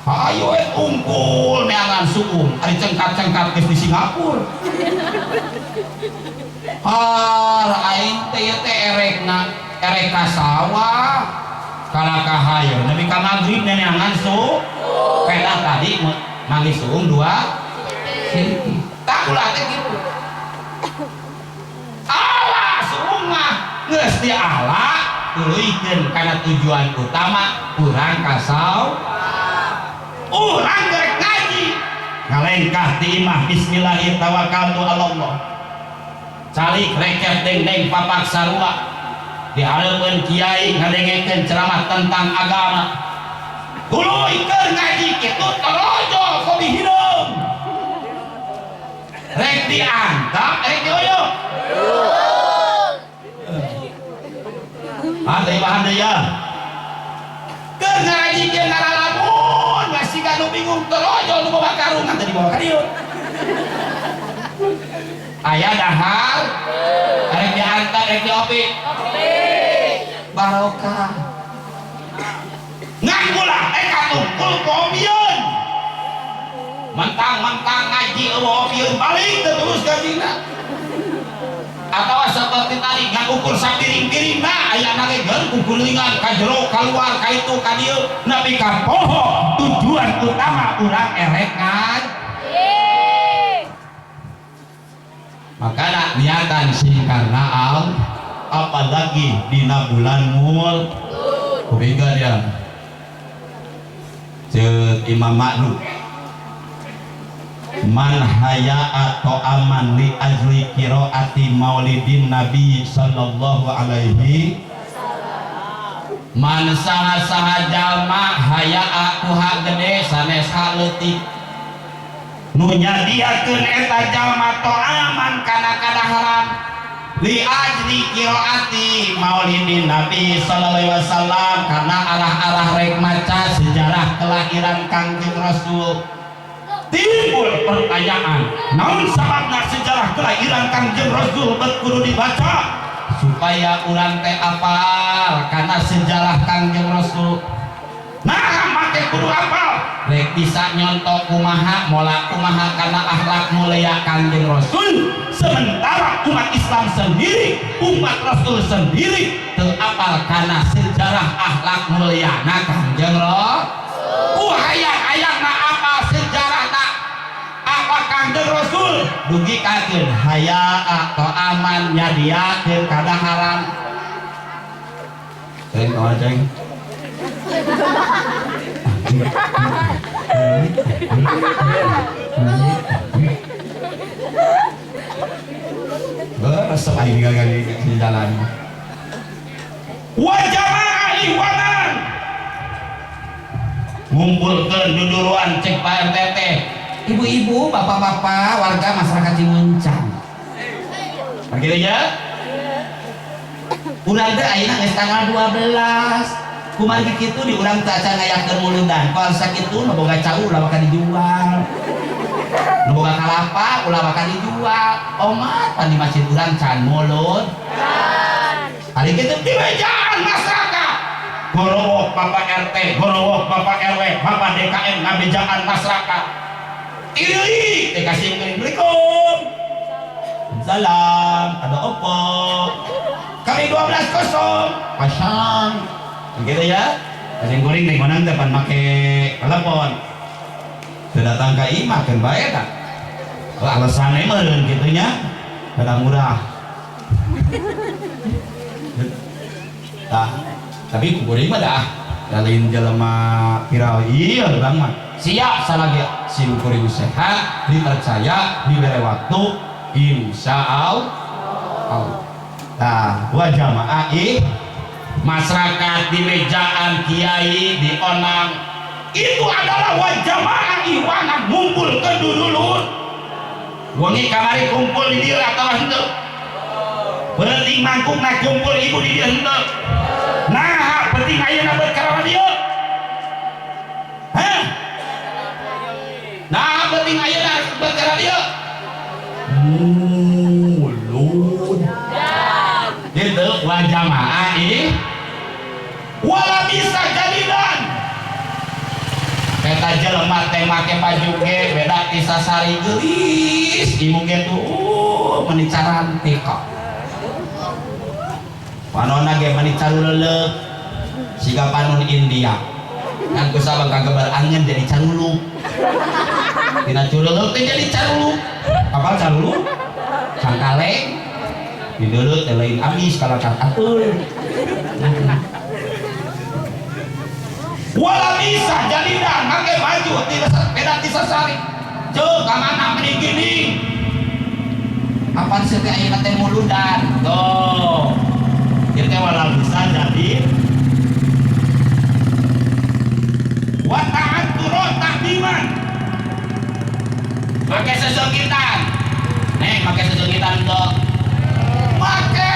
Ayo ungkul neangan suung ari cengkat-cengkat geus di Singapura. Har aing teh ieu teh erekna erek ka sawah kalah ka hayo nepi ka magrib neneangan su. Pedah tadi manggih suung 2 siki. Tak ulah teh kitu. Ala suung mah geus diala tuluikeun kana tujuan utama urang ka sawah. Urang gerek ngaji ngalengkah ti imah bismillahirrahmanirrahim tawakkaltu ala Allah. Calik reket deng-deng papak sarua dihareupeun kiai ngadengekeun ceramah tentang agama. Tuluikeun ngaji kitu torojol kopi hideung. Rek diantap rek dioyok. Ah teh bahan deui ya. Keur ngaji ge ngaralamun masih nu bingung torojol nu bawa karungan teh dibawa ka dieu. Aya dahar rek diantar rek diopi. Barokah. Ngan ulah eh katungkul ku opieun. Mentang-mentang ngaji eueuh opieun balik teu terus gajina. Atawa seperti tadi ngan ukur sapiring-piringna aya ge geun kukulingan ka jero kaluar ka itu ka dieu nepi ka poho tujuan utama urang erek ngaji. Makana niatan sing karena al apalagi dina bulan mul kubiga dia ceuk Imam Ma'ruf man haya'a ta'aman li ajli qiraati maulidin nabi sallallahu alaihi man saha-saha jalma haya'a ku hak gede sanes hak leutik nu nyadiakeun eta jalma ta'aman kana kadaharan li ajli qiraati maulidin nabi sallallahu alaihi wasallam karena arah-arah rek maca sejarah kelahiran Kangjeng Rasul. Timbul pertanyaan, naon sababna sejarah kelahiran Kangjeng Rasul bet kudu dibaca supaya urang teh apal karena sejarah Kangjeng Rasul. Nah, make kudu apal rek bisa nyontok kumaha mola kumaha karena akhlak mulia Kangjeng Rasul. Sementara umat Islam sendiri, umat Rasul sendiri teu apal karena sejarah akhlak mulia Kangjeng Rasul. Hayang-hayangna apal sejarahna apa Kangjeng Rasul dugi kakeun hayaa ta'aman nyadiakeun kadaharan. Ceng kawan ceng. Beresep aing gagal di jalan. Wa jamaah ihwanan ngumpulkeun duduruan cek Pak RT teh. Ibu-ibu, bapak-bapak, warga masyarakat Cimuncang. Begitu ya? Urang teh ayeuna geus tanggal 12. Kumargi kitu di urang teh acan ngayakeun muludan. Kalau sakitu nu boga cau ulah bakal dijual. Nu boga kalapa ulah bakal dijual. Omat pan di masjid urang can mulud. Ari kitu dibejaan masyarakat. Gorowok Bapak RT, gorowok Bapak RW, Bapak DKM ngabejaan masyarakat. Iri, dikasih Assalamualaikum. Salam, ada opo. Kami 12 kosong. Pasang. Begitu ya. Kasih goreng nih konang depan make telepon. Teu datang ka imah keun bae tah. Alasannya meureun kitu nya. Kada murah. Tah, tapi ku kuring mah dah. Da lain jelema viral ieu urang mah. Siap salagi sim kuring sehat, dipercaya, diberi waktu, insya Allah. Nah, wa jamaah masyarakat di mejaan kiai di onang itu adalah wa jamaah iwanan ngumpul ke dulur. Wengi kamari kumpul di dieu atawa henteu? Penting mangkukna kumpul ibu di dieu henteu? Nah, penting ayeuna berkara dieu. Hah? Nah, penting ayeuna berkara dieu. Mulud. Gitu wa jamaah wala bisa jadidan. Eta jelema teh make baju ge beda ti sasari geulis, ibu ge tuh meni carantik kok. Panonna ge meni caruleuleuh siga panon India. Ngan ku sabab kagebar angin jadi caruluk. Tina cureuleuh teh jadi caruluk. Apal caruluk? Cangkaleng. Dideuleut teh lain amis kalakar ateul. Wala bisa jadidan make baju tidak beda ti sasari. Ceuk ka mana meni gini. Apaan sih teh ayeuna teh muludan? Tuh. Ieu teh wala bisa jadi wa ta'atturu ta'diman. Make seseungitan. Neng make seseungitan tuh. Make.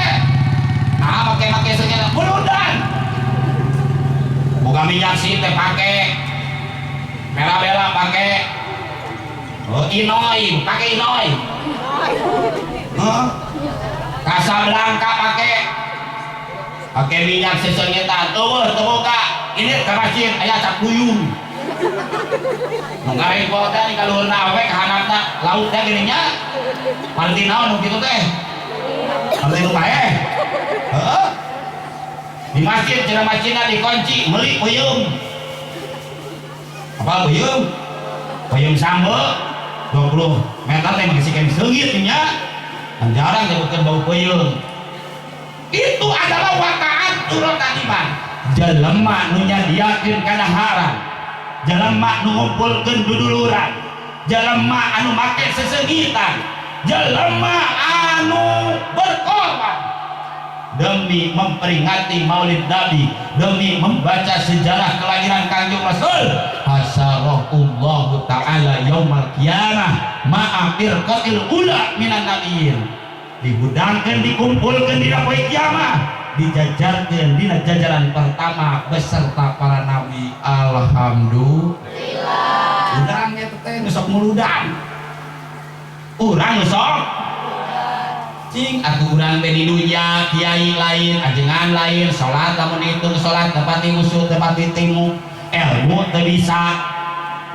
Nah, make seseungitan muludan. Buka minyak sih teh pake. Merah bela pake. Oh, inoi, pake inoi. Hah? Casablanca pake. Pake minyak seseungitan. Eueuh teu boga. Ini ke masjid aya cap duyung. Nu ngarepot teh ka luhurna we ka handapna laut teh geuning nya. Parti naon nu kitu teh? Parti nu paeh. Heeh. Di masjid cenah masjidna dikunci meuli peuyeum. Apa peuyeum? Peuyeum sambe 20 meter teh masih kene seungit nya. Kan jarang nyebutkeun bau peuyeum. Itu adalah wakaat turun iman. Jelema nu nyadiakeun kadaharan, jelema nu ngumpulkeun duduluran, jelema anu make seseungitan, jelema anu berkorban demi memperingati Maulid Nabi, demi membaca sejarah kelahiran Kanjeng Rasul. Hasyarahullahu ta'ala yaumal qiyamah ma'a firqatil ula minan nabiyyin. Dihudangkeun, dikumpulkeun dina poe kiamah, dijajarkeun dina jajaran pertama beserta para nabi. Alhamdulillah. Urang eta teh nu sok muludan. Urang nu sok cing atuh urang teh di dunya kiai lain, ajengan lain, salat lamun dihitung salat tepati usul tepati timu, ilmu teu bisa.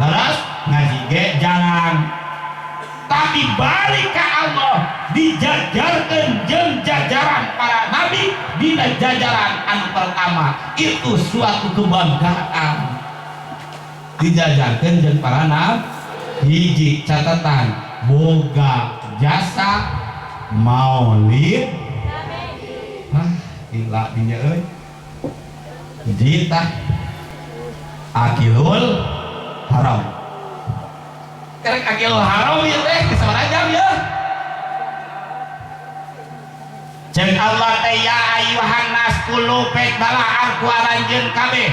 Leres ngaji ge jarang. Tapi balik ke Allah dijajarkeun jeung jajaran para nabi dina jajaran anu pertama, itu suatu kebanggaan. Dijajarkeun jeung para nabi. Hiji catatan boga jasa Maulid. Hah, gila dinya euy. Hiji tah akilul haram. Kerek akilul haram ieu teh sabaraha jam ya? Jeung Allah teh ya ayyuhan nas kulu pek balaar ku aranjeun kabeh.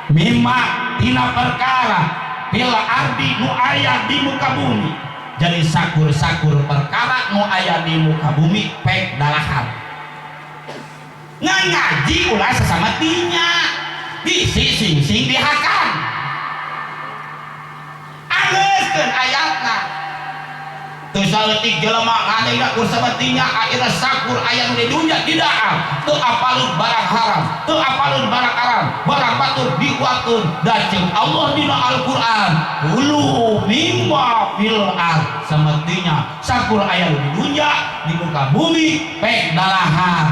Mimma tina perkara fil ardi nu aya di muka bumi. Jadi sakur-sakur perkara nu aya di muka bumi pek dalahar. Ngan ngaji ulah sesama tinya. Bisi sing-sing dihakan. Angeuskeun ayatna. Teu saeutik jelema ngadegna ku sabatinya akhirna sakur aya nu di dunya didaar. Teu apalun barang haram, teu apalun barang haram, barang batur diuakeun. Da ceuk Allah dina Al-Qur'an, kulu mimma fil ard. Samatinya sakur aya nu di dunya di muka bumi pek dalahar.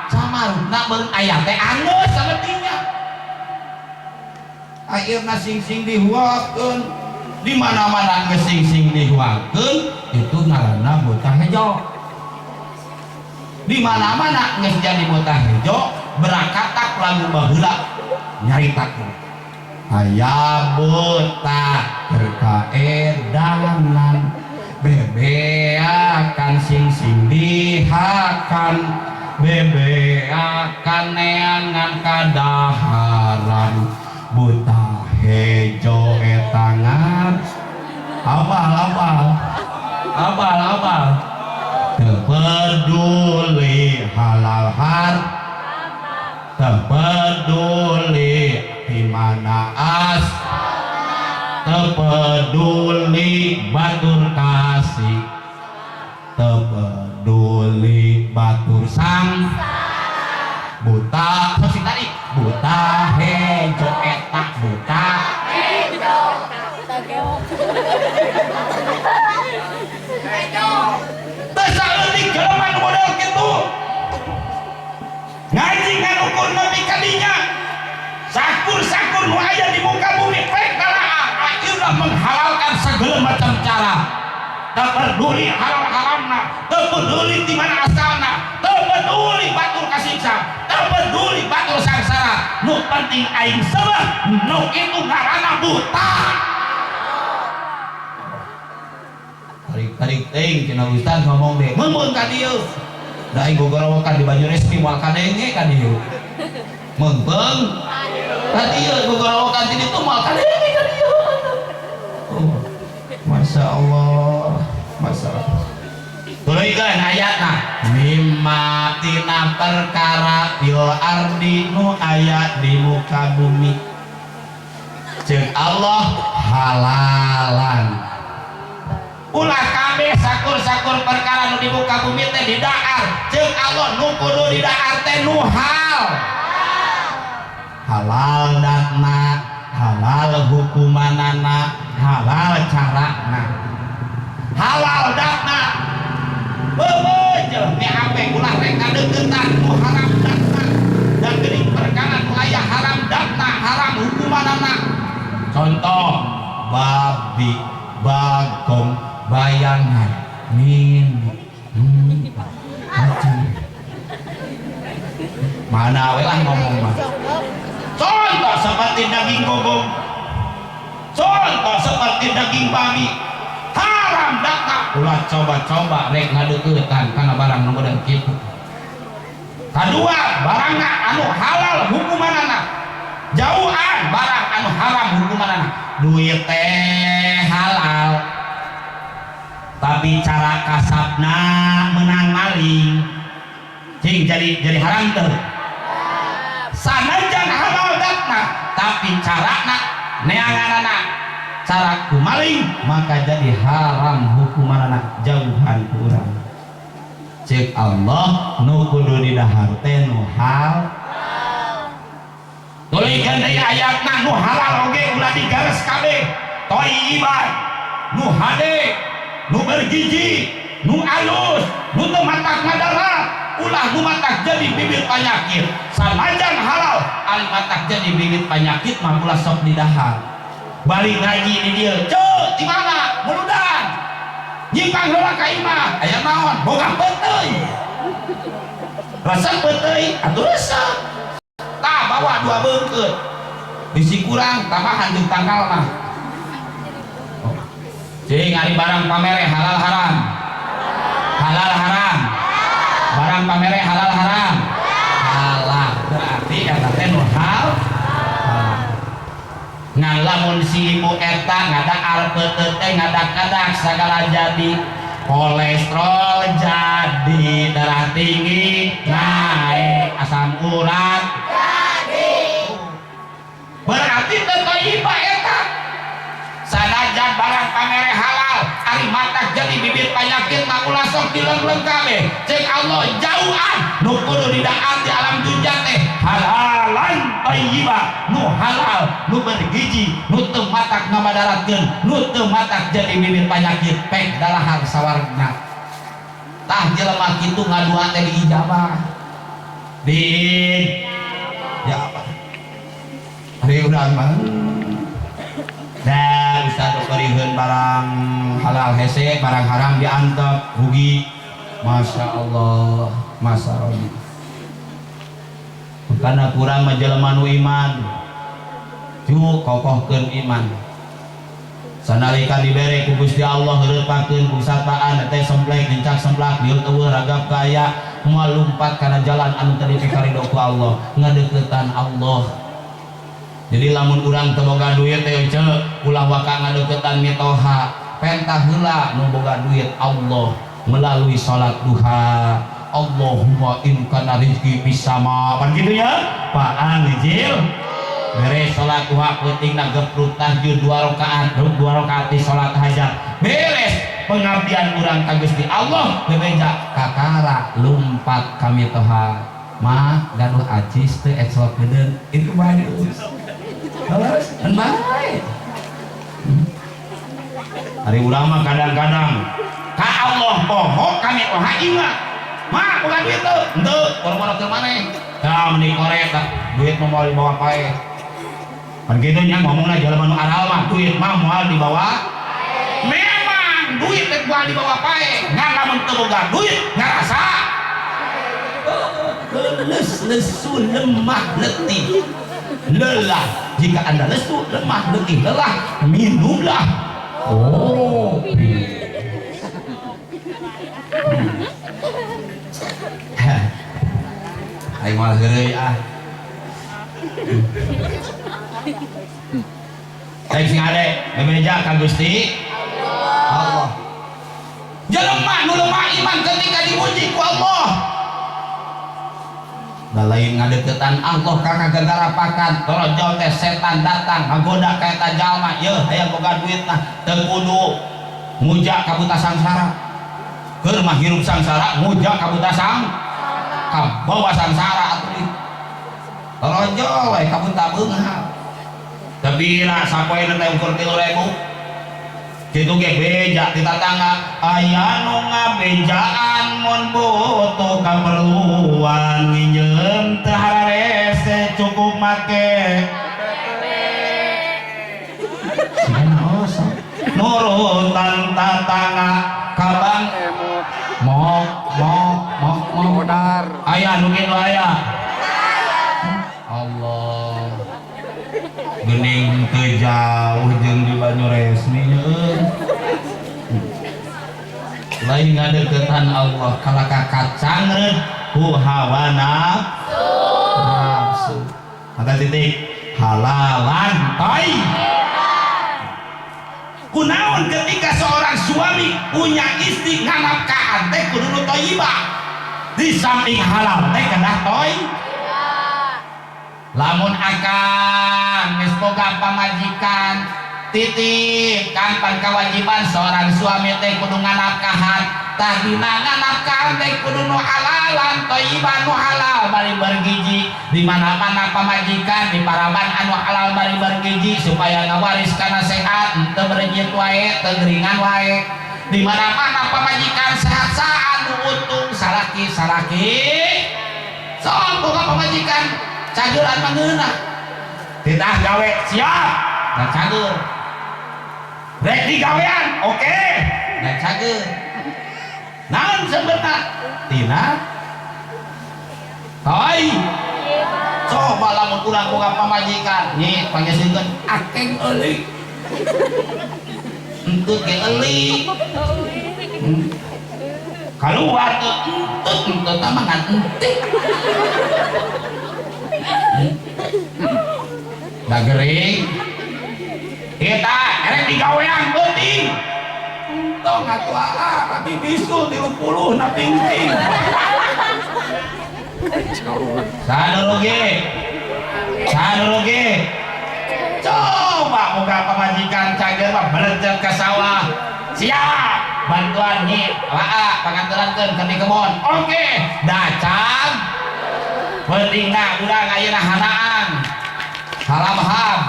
Samarutna beun aya teh angeus samatinya. Akhirna sing-sing dihuakeun. Di mana-mana geus sing-sing dihuakeun itu ngaranna botah hejo. Di mana-mana geus jadi botah hejo berakatak lagu baheula nyaritakeun. Aya botah keur kaedanan bebeakan sing-sing dihakan Bebeakan neangan kadaharan buta hejo etangan apal apal apal apal teu peduli halal har teu peduli di mana as teu peduli batur kasih teu peduli batur sang buta sok sing tarik buta hejo eta buta Hejo. Teu saeutik jelema nu model kitu ngaji ngan ukur nepi ka dinya sakur-sakur nu aya di muka bumi pek taraah akhirna menghalalkan segala macam cara teu peduli halal haramna teu peduli di mana asalna teu peduli batur kasiksa teu peduli batur sangsara nu penting aing sebeh nu itu ngaranna buta. Tarik-tarik teuing cenah ustaz ngomong deh meungeun ka dieu da aing gogorowokan di baju resmi moal kadenge ka dieu meungpeung ka dieu gogorowokan di ditu moal kadenge ka dieu. Oh, Masya Allah, Masya Allah. Tuluykeun ayatna mimma tina perkara fil ardi nu aya di muka bumi ceuk Allah halalan ulah kabeh sakur-sakur perkara nu di muka bumi teh didahar ceuk Allah nu kudu didahar teh nu hal halal datna halal hukumanana halal carana halal datna beubeujeuh BAP ulah rek kadeuketan nu haram datna dan geuning perkara nu aya haram datna haram hukumanana contoh babi bagong bayangan min mana we lah ngomong mah contoh seperti daging gogong contoh seperti daging babi haram datna ulah coba-coba rek ngadeuketan kana barang nu model kitu. Kadua barangna anu halal hukumanana jauhan barang anu haram hukumanana duit teh halal tapi cara kasabna menang maling cing jadi haram teu sanajan halal datna tapi carana neanganana cara ku maling maka jadi haram hukumanana jauhan ku urang ceuk Allah nu kudu didahar teh nu hal tuluykeun deui ayatna nu halal oge ulah digares kabeh thayyiban nu hade nu bergizi nu alus nu teu matak madarat ulah nu matak jadi bibit penyakit sanajan halal ari matak jadi bibit penyakit mah ulah sok didahar balik ngaji di dieu ceu di mana muludan nyimpang heula ka imah aya naon boga peuteuy resep peuteuy atuh resep tah bawa dua beungkeut bisi kurang tambahan jeung tangkal mah. Cing ari barang pamere halal haram halal haram barang pamere halal haram halal berarti eta teh nu hal ngan lamun si ibu eta ngadahar peuteuy teh ngadak-ngadak sagala jadi kolesterol jadi darah tinggi naik asam urat jadi berarti teu thayyibah eta sanajan barang pamere halal ari matak jadi bibit penyakit mah ulah sok dileung-leung kabeh ceuk Allah jauhan nu kudu didahar di alam dunya teh halalan thayyibah nu halal nu bergizi nu teu matak ngamadaratkeun nu teu matak jadi bibit penyakit pek dalahar sawarna tah jelema kitu ngadua teh diijabah di ya apa ari urang mah da ustaz beriheun barang halal hese barang haram diantep rugi Masya Allah Masya Allah karena kurang mah jelema nu iman cu kokohkeun iman sanalika dibere ku Gusti Allah heureutpakeun ku sapaan teh semplek gencak semplak lieur eueuh ragap kaya Moal lumpat kana jalan anu teu dipikarido ku Allah, ngadeukeutan Allah. Jadi lamun urang teu boga duit teh ceu, ulah waka ngadeukeutan mitoha, pentah heula nu boga duit Allah melalui salat duha. Allahumma in kana rizki fis sama. Pan kitu ya? Paang ngijil. Beres salat duha peutingna geprut tahajud 2 rakaat, 2 rakaat di salat hajat. Beres pengabdian urang ka Gusti Allah bebeja kakara lumpat ka mitoha. Mah gaduh acis teu eclok geudeun. Itu bae diurus. Terus, kan bae. Ari urang mah kadang-kadang ka Allah poho ka mitoha ingat. Mah bukan duit teu, henteu, boro-boro keur maneh. Tah mending korek duit mah moal dibawa pae. Pan kitu nya ngomongna jelema nu aral mah duit mah moal dibawa. Memang duit teh moal dibawa pae, ngan lamun teu boga duit ngarasa leus lesu lemah letih lelah. Jika Anda lesu, lemah, letih, lelah, minumlah kopi. Aing malah heureuy ah. Aing sing ade bebeja ka Gusti Allah. Jelema nu lemah iman ketika diuji ku Allah. Da lain ngadeukeutan Allah ka kagagarapakan, torojol teh setan datang ngagoda ka eta jalma, yeuh hayang boga duit nah teu kudu nguja ka buta sangsara. Keur mah hirup sangsara nguja ka buta sang kabawa sangsara atuh. Torojol we ka buta beunghar. Tapi lah sapoe teh ukur 3.000. Kitu ge beja di tatangga aya nu ngabejaan mun butuh kaperluan nginjeum teu hararese cukup make nurutan tatangga kabang mok mok mok mok aya nu kitu aya Allah geuning teu jauh jeung di Banyuresmi euy. Lain ngadeukeutan Allah kalaka kacangreut ku hawa nafsu. Maka titik halalan thayyiban. Kunaon ketika seorang suami punya istri nganapkahan teh kudu nu thayyibah. Di samping halal teh kedah thayyibah. Lamun akang geus boga pamajikan titip kan kewajiban seorang suami teh kudu nganapkahan. Tah dina nganapkahan teh kudu nu halalan thayyiban, nu halal bari bergizi. Di mana-mana pamajikan di paraban anu halal bari bergizi supaya ngawaris kana sehat, henteu berenyit wae, teu geringan wae. Di mana-mana pamajikan sehat saat nu untung salaki-salaki. Sok boga pamajikan cageran mangeuna. Titah gawe siap, da cager. Rek digawean, oke, da cager. Naon sebenarnya? Tina Hai. Coba lamun urang boga pamajikan, nyi pangesikeun akeng eulik. Entut ge eulik. Kaluar teu entut, entut mah ngan entik. Da gering. Kita erek digawean peuting. Entong atuh aa, abi bisul 30 na pingting. Saha rugi? Saha rugi? Coba boga pamajikan cager mah belencet ka sawah. Siap bantuan nyi, laa panganterankeun ka di kebon. Oke, dacang. Pentingna urang ayeuna hanaang. Halamham,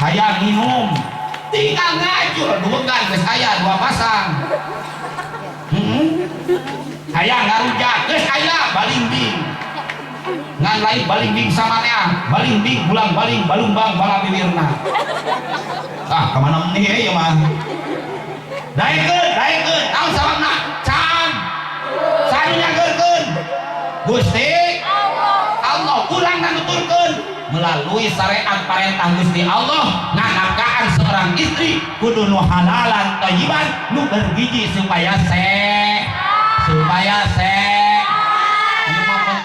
hayang minum. Tinggal ngajur duegan geus aya 2 pasang. Hayang ngarujak geus aya balingbing. Ngan lain balingbing samanea, balingbing bulang baling balumbang bala bibirna. Ah, kamana meni ieu mah. Daekeun, daekeun, naon sababna? Can. Saha nyageurkeun? Gusti Allah urang nuturkeun melalui syariat parentah Gusti Allah nganapkaan seorang istri kudu nu halalan thayyiban nu bergizi supaya sehat, supaya sehat.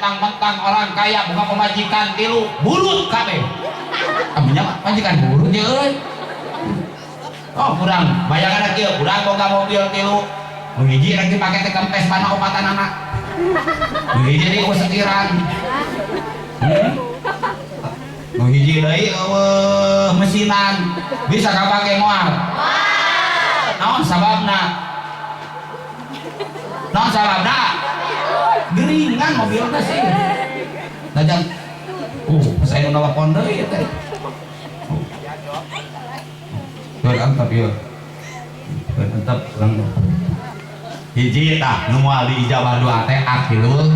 mentang-mentang orang kaya boga pamajikan tilu burut kabeh. Nya majikan burut ye euy. Oh kurang, bayangan kieu urang boga mobil tilu. Nu hiji rek dipake teh kempes pana opatanana. Nu hiji deui eueuh setiran. Nu hiji deui eueuh mesinan. Bisa kapake moal? Naon sababna? Naon sababna? Geringan mobilna sih. Najan saya nu nelpon deui teh. Keur antep ieu. Keur antep urang. Hiji tah nu moal diijabah doa teh akilul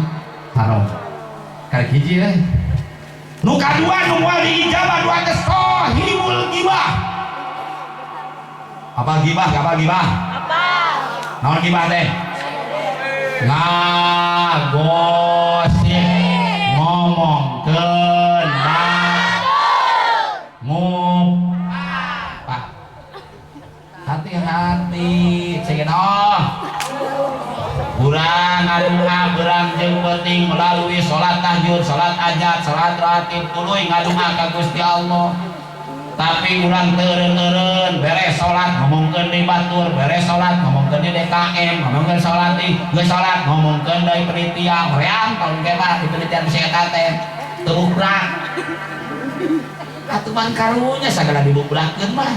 haram. Karek hiji teh. Nu kadua nu moal diijabah doa teh sahibul gibah. Apa gibah? Apa gibah? Apa? Naon gibah teh? Ngagosip, ngomongkeun ngupak. Hati-hati, cekin oh. Urang ngadunga berang jeung penting melalui salat tahajud, salat hajat, salat ratib tuluy ngadunga ka Gusti Allah. Tapi urang teureun-eureun beres salat ngomongkeun di batur, beres salat ngomongkeun di DKM, ngomongkeun salat di geus salat ngomongkeun deui penitia, hoream tahun ge mah di penitia bisi eta teh teu bukbrak. Atuh man karunya sagala dibubrakeun mah.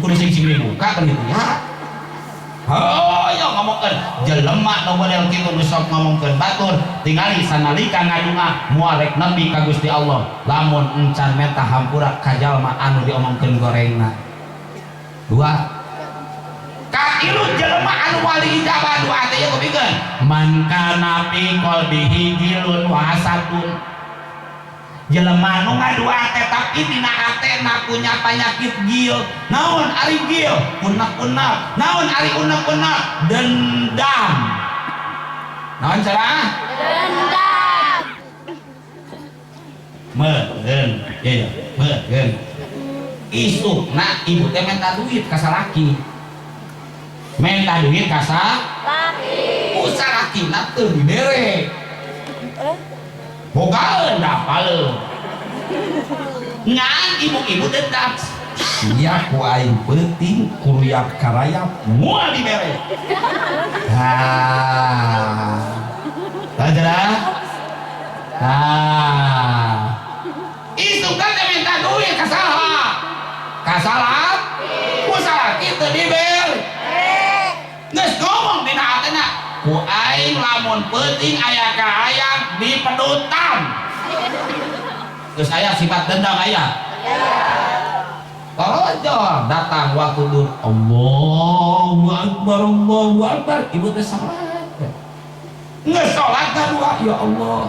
Kudu sing-sing dibuka penitia. Oh, ya ngomongkeun jelema nu model kitu nu sok ngomongkeun batur tingali sanalika ngadunga moal rek nepi ka Gusti Allah lamun encan menta hampura ka jalma anu diomongkeun gorengna. Dua katilu jelema anu moal diijabah doa teh ieu kupikeun man kana fi qalbihi gilun wa hasadun. Jelema nu ngadua teh tapi dina hatena punya penyakit gil. Naon ari gil? Unek-unek. Naon ari unek-unek? Dendam. Naon cara? Dendam. Meureun, ya ya, meureun. Isukna ibu teh minta duit ka salaki. Minta duit ka salaki. Ku salakina teu dibere. Bogaeun dapaleun. Ngan ibu-ibu dendam. Sia ku aing peuting kuruyak karayap moal dibere. Ha. Tah Nah. Isukan teh minta duit ka saha? Ka salaki. Ku salaki teu dibere. Geus ngomong dina hatena, ku aing lamun peuting aya kahayang dipedutan. Geus aya sifat dendam aya. Torojol datang waktu dur Allahu Akbar Allahu Akbar, ibu teh salat. Geus salat kadua, ya Allah.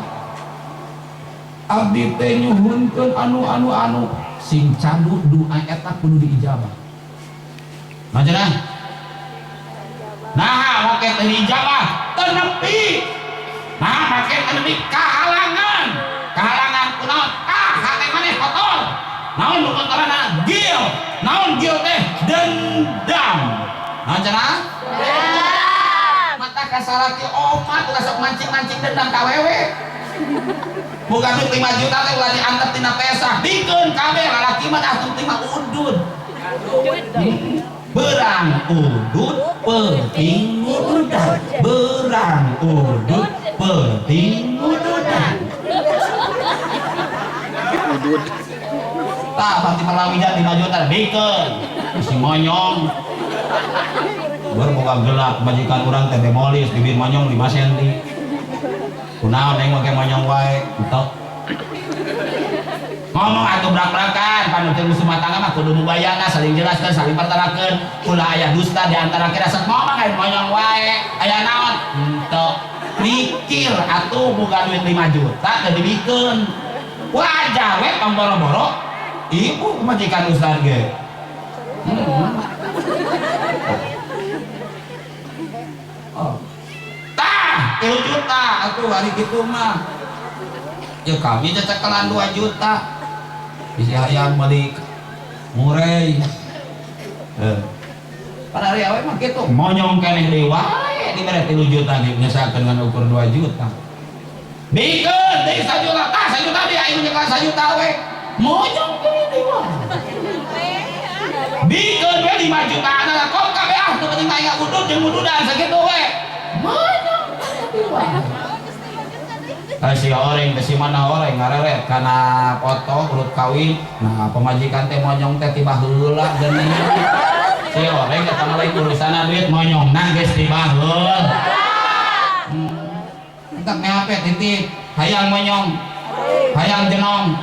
Abdi teh nyuhunkeun anu anu anu sing candu doa eta kudu diijabah. Nah cenah. Nah, make teu diijabah, teu nepi. Nah, make teu nepi kahalangan. Kahalangan kunaon? Ah, hate maneh kotor. Naon nu kotorana? Gil. Naon gil teh? Dendam. Naon cenah? Dendam. Mata kasalaki omat ulah sok mancing-mancing dendam ka wewe. Boga duit 5 juta teh ulah diantep tina pesah. Bikeun kabeh lalaki mah asup 5 udud. Berang udud peuting ududan. Berang udud peuting ududan. Udud. Tah pasti palawijan 5 juta bikeun. Si monyong. Baru boga gelap majikan urang teh demolis bibir monyong 5 cm. Kunaon aing make monyong wae entok. Ngomong atuh brak-brakan panutur musuh matangga mah kudu mubayana saling jelaskeun saling pertarakeun ulah aya dusta di antara kita sok ngomong aing monyong wae aya naon entok mikir atuh boga duit 5 juta teu dibikeun wajar we pamboro-boro ibu majikan ustad ge. Oh. Tah 3 juta atuh hari kitu mah ya kami cecekelan 2 juta bisi hayang balik murei. Pada hari awe mah kitu monyong keneh deui wae dibere 3 juta ge nyesakeun ngan ukur 2 juta. Bikeun deui 1 juta, tah 1 juta deui, aing nyekel 1 juta we. Monyong deui mah. Bikeun we 5 juta adalah kok kabeh ah, nu penting mah aing udud jeung ududan sakitu we. Monyong deui mah. Si oreng teh si mana oreng ngareret kana foto urut kawin. Nah, pemajikan teh monyong teh tiba heula geuning. Si oreng eta mah lain urusanna duit, monyongna geus tiba heula. Entak HP titip, hayang monyong, hayang jenong,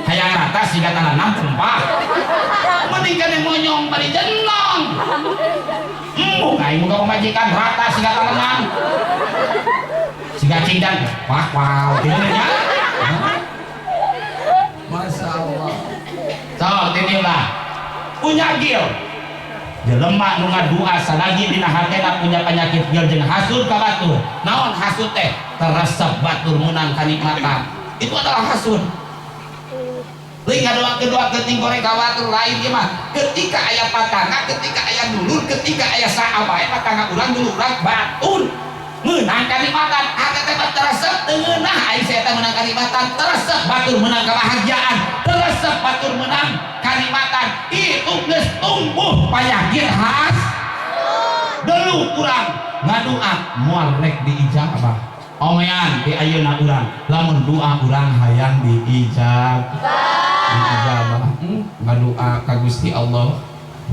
hayang rata siga tanah tumpah. Mending kene monyong bari jenong. Embung aing muka pemajikan rata siga tanaman. Siga cingdan, wah wow, gitu nya. Masya Allah. Sok titip lah. Punya gil. Jelema nu ngadua salagi dina hatena punya penyakit gil jeung hasud ka batur. Naon hasud teh? Teresep batur meunang kanikmatan. Itu adalah hasud. Lain ngadoakeun doakeun ting goreng ka batur lain ieu mah. Ketika aya patangga, ketika aya dulur, ketika aya saha bae patangga urang dulur urang batur meunang kanikmatan. Hate teh teresep teu ngeunah aing saya teh meunang kanikmatan, teresep batur meunang kebahagiaan, teresep batur meunang kanikmatan. Itu geus tumbuh penyakit khas dulu urang ngadua moal rek diijabah. Omean di ayeuna urang lamun doa urang hayang diijabah. Ngadua ka Gusti Allah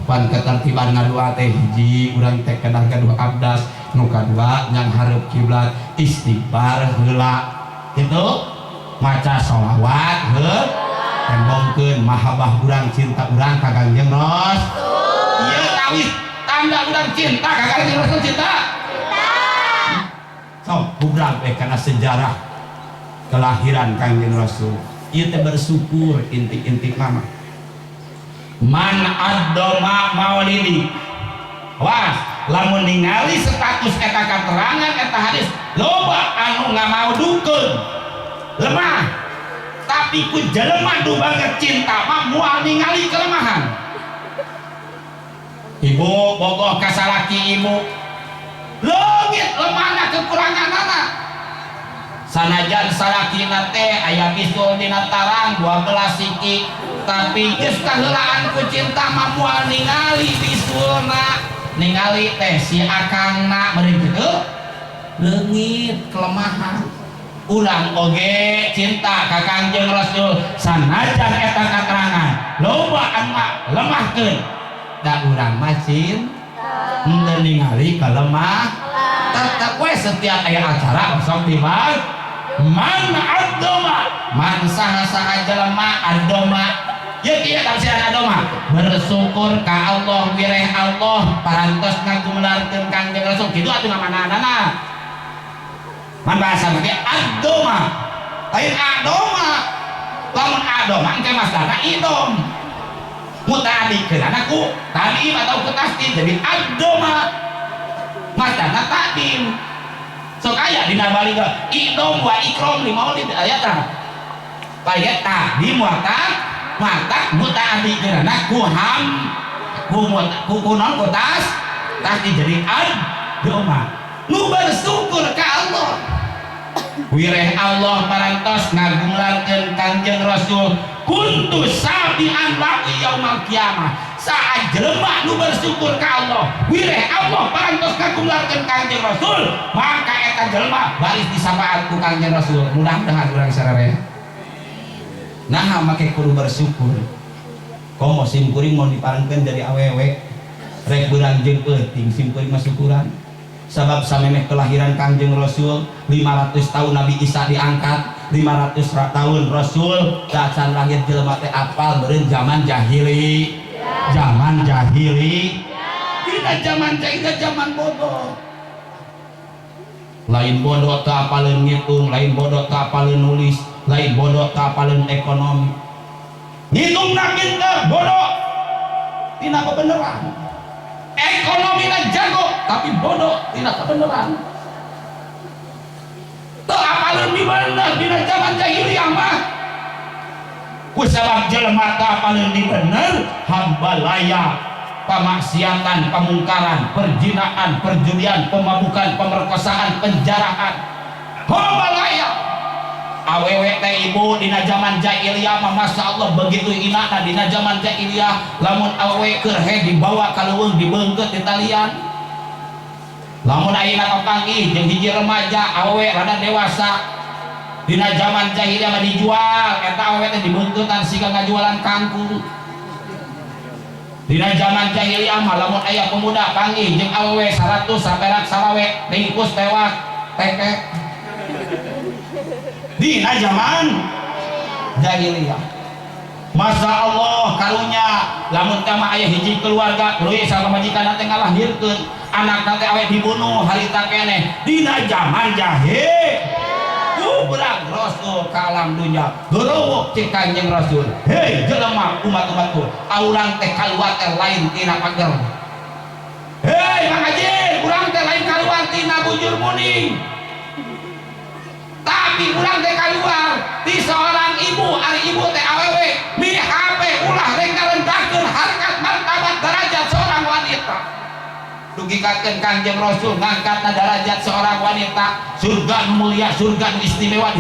pan ketertiban ngadua teh hiji urang teh kedah gaduh abdas, nu kadua nyang hareup kiblat, istighfar heula kitu, maca sholawat heuh, tembongkeun mahabbah urang, cinta urang ka Kangjeng Rasul. Ieu tawis tanda urang cinta ka Kangjeng Rasul, cinta. Sok bubrag we kana sejarah kelahiran Kangjeng Rasul. Ieu teh bersyukur inti-inti mama. Man addoma maulidi. Wah, lamun ningali status eta katerangan eta hadis loba anu ngamaudukeun lemah, tapi ku jelema du banget cinta mah moal ningali kelemahan. Ibu bogoh ka salaki ibu leungit lemahna kekuranganana, sanajan salakina teh aya bisul dina tarang 12 siki, tapi geus kaheulaan ku cinta mah moal ningali bisulna, ningali teh si akangna meureun kitu leungit kelemahan. Urang oge cinta ka Kangjeng Rasul sanajan eta katerangan loba anu lemahkeun, da urang mah cinta henteu ningali kalemah, tetep we setiap aya acara sok dibag. Man addoma, man saha-saha jelema addoma ye kieu tafsiran addoma bersyukur ka Allah wireh Allah parantos ngagumelarkeun Kangjeng Rasul kitu atuh ngamanana. Man bahasa berarti addoma lain adoma, lamun adoma engke masdarna idom muta'adikeun ku tadim atau ku tasdid jadi addoma masdarna tadim. Sok aya dina balik idom wa ikrom li maulid aya tah aya tadim wa ta mata muta'adikeun ku ham ku ku naon ku tas tasdid jadi addoma. Nu bersyukur ka Allah wireh Allah parantos ngagunglarkeun Kangjeng Rasul kuntu sabian lahu yaumal kiamah. Saat jelema nu bersyukur ka Allah wireh Allah parantos ngagunglarkeun Kangjeng Rasul, maka eta jelema baris disapaat ku Kangjeng Rasul. Mudah-mudahan urang sararea naha make kudu bersyukur. Komo sim kuring mau diparengkeun jadi awewe rek beurang jeung peuting sim kuring mah syukuran. Sabab samemeh kelahiran Kangjeng Rasul 500 tahun Nabi Isa diangkat, 500 tahun Rasul dacan lahir jelema teh apal meureun zaman jahili. Zaman jahili. Tidak zaman jahili, zaman bodoh. Lain bodoh teu apaleun ngitung, lain bodoh teu apaleun nulis, lain bodoh teu apaleun ekonomi. Ngitungna pinter, bodoh tina kebenaran. Ekonomina jago tapi bodoh tidak kebenaran. Teu apaleun di bener dina zaman jahiliyah mah. Ku sabab jelema teu apaleun di bener, hamba laya pemaksiatan, pemungkaran, perjinaan, perjudian, pemabukan, pemerkosaan, penjarahan. Hamba laya. Awewe teh ibu dina zaman jahiliyah mah Masya Allah begitu inakna dina zaman jahiliyah lamun awewe keur haid dibawa ka leuweung dibeungkeut di talian. Lamun ayeuna kapanggih jeung hiji remaja awewe rada dewasa dina zaman jahiliyah mah dijual eta awewe teh dibeungkeutan siga ngajualan kangkung. Dina zaman jahiliyah mah lamun aya pemuda panggih jeung awewe 100 saperak salawe ringkus tewak tekek. Dina zaman jahiliyah Masya Allah karunya lamun teh mah aya hiji keluarga leuwih sama pamajikan teh ngalahirkeun anak teh awe dibunuh harita keneh dina zaman jahil gubrak Rasul ka alam dunya gerowok cek Kanjeng Rasul hei jelema umat-umatku urang teh kaluar teh lain tina pager hei Mang Haji urang teh lain kaluar tina bujur muning tapi urang teh kaluar ti seorang ibu ari ibu teh awewe mi HP ulah rek ngarendahkeun harkat martabat derajat seorang wanita dugikakeun Kanjeng Rasul ngangkatna derajat seorang wanita surga nu mulia surga nu istimewa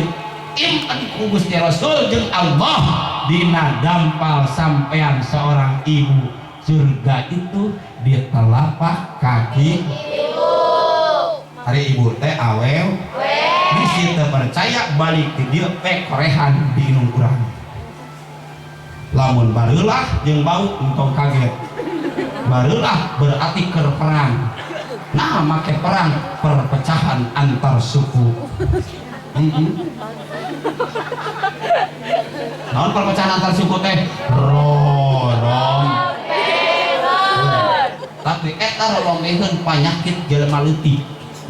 impen ku Gusti Rasul jeung Allah dina dampal sampean seorang ibu surga itu di telapak kaki Ibu. Ari ibu teh awew bisi teu percaya balik di dieu pek korehan di inung urang lamun bareulah jeung bau entong kaget bareulah berarti keur perang nah make perang perpecahan antar suku. Naon perpecahan antar suku teh rorom tapi eta rolombeheun panyakit jelema leutik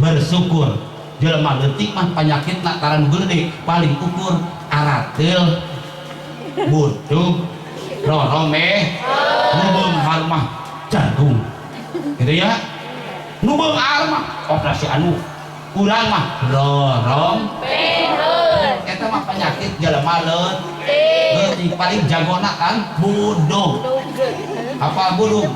bersyukur jelema leutik mah panyakitna tara nu gede paling ukur arateul budug roromeh nu beunghar mah jantung gitu ya nu beunghar mah operasi anu urang mah rorom eta mah penyakit jelema leutik paling jagona kan budug apa budug.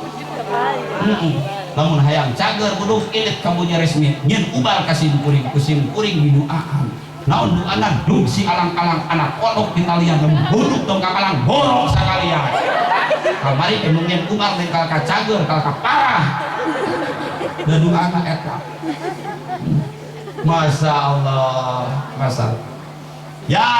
Lamun hayang cager budug ilit ka Bunya Resmi nyin ubar ka sim kuring ku sim kuring diduaan naon duana dug si alang-alang anak kodok di talian lamun budug tong kapalang borong sakalian kamari teh nyin ubar teh ka cager ka parah da duana eta Masya Allah Masya Allah ya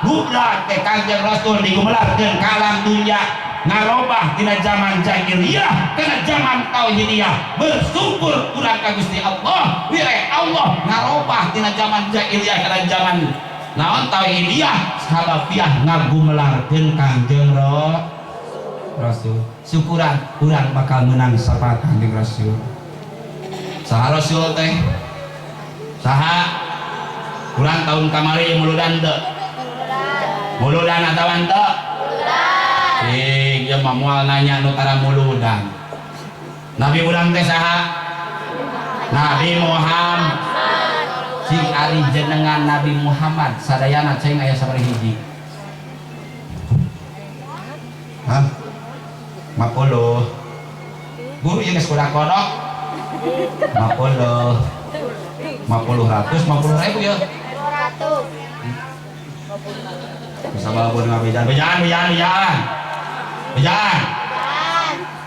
budak teh Kanjeng Rasul digumelarkeun ka alam dunya ngarobah tina zaman jahiliyah kana zaman tauhidiyah bersyukur urang ka Gusti Allah wire Allah ngarobah tina zaman jahiliyah kana zaman naon tauhidiyah sababiah ngagumelarkeun Kanjeng Rasul syukuran urang bakal menang syafaat Kanjeng Rasul saha Rasul teh saha urang tahun kamari muludan teu muludan atawa teu cing ieu mah moal nanya nu tara muludan Nabi urang teh saha Nabi Muhammad cing ari jenengan Nabi Muhammad sadayana cing aya sabaraha hiji hah 50 guru ieu geus kuda kodok 50 50 ratus 50 ribu ya 200. Bisa balabun ngabejaan bejaan bejaan bejaan bejaan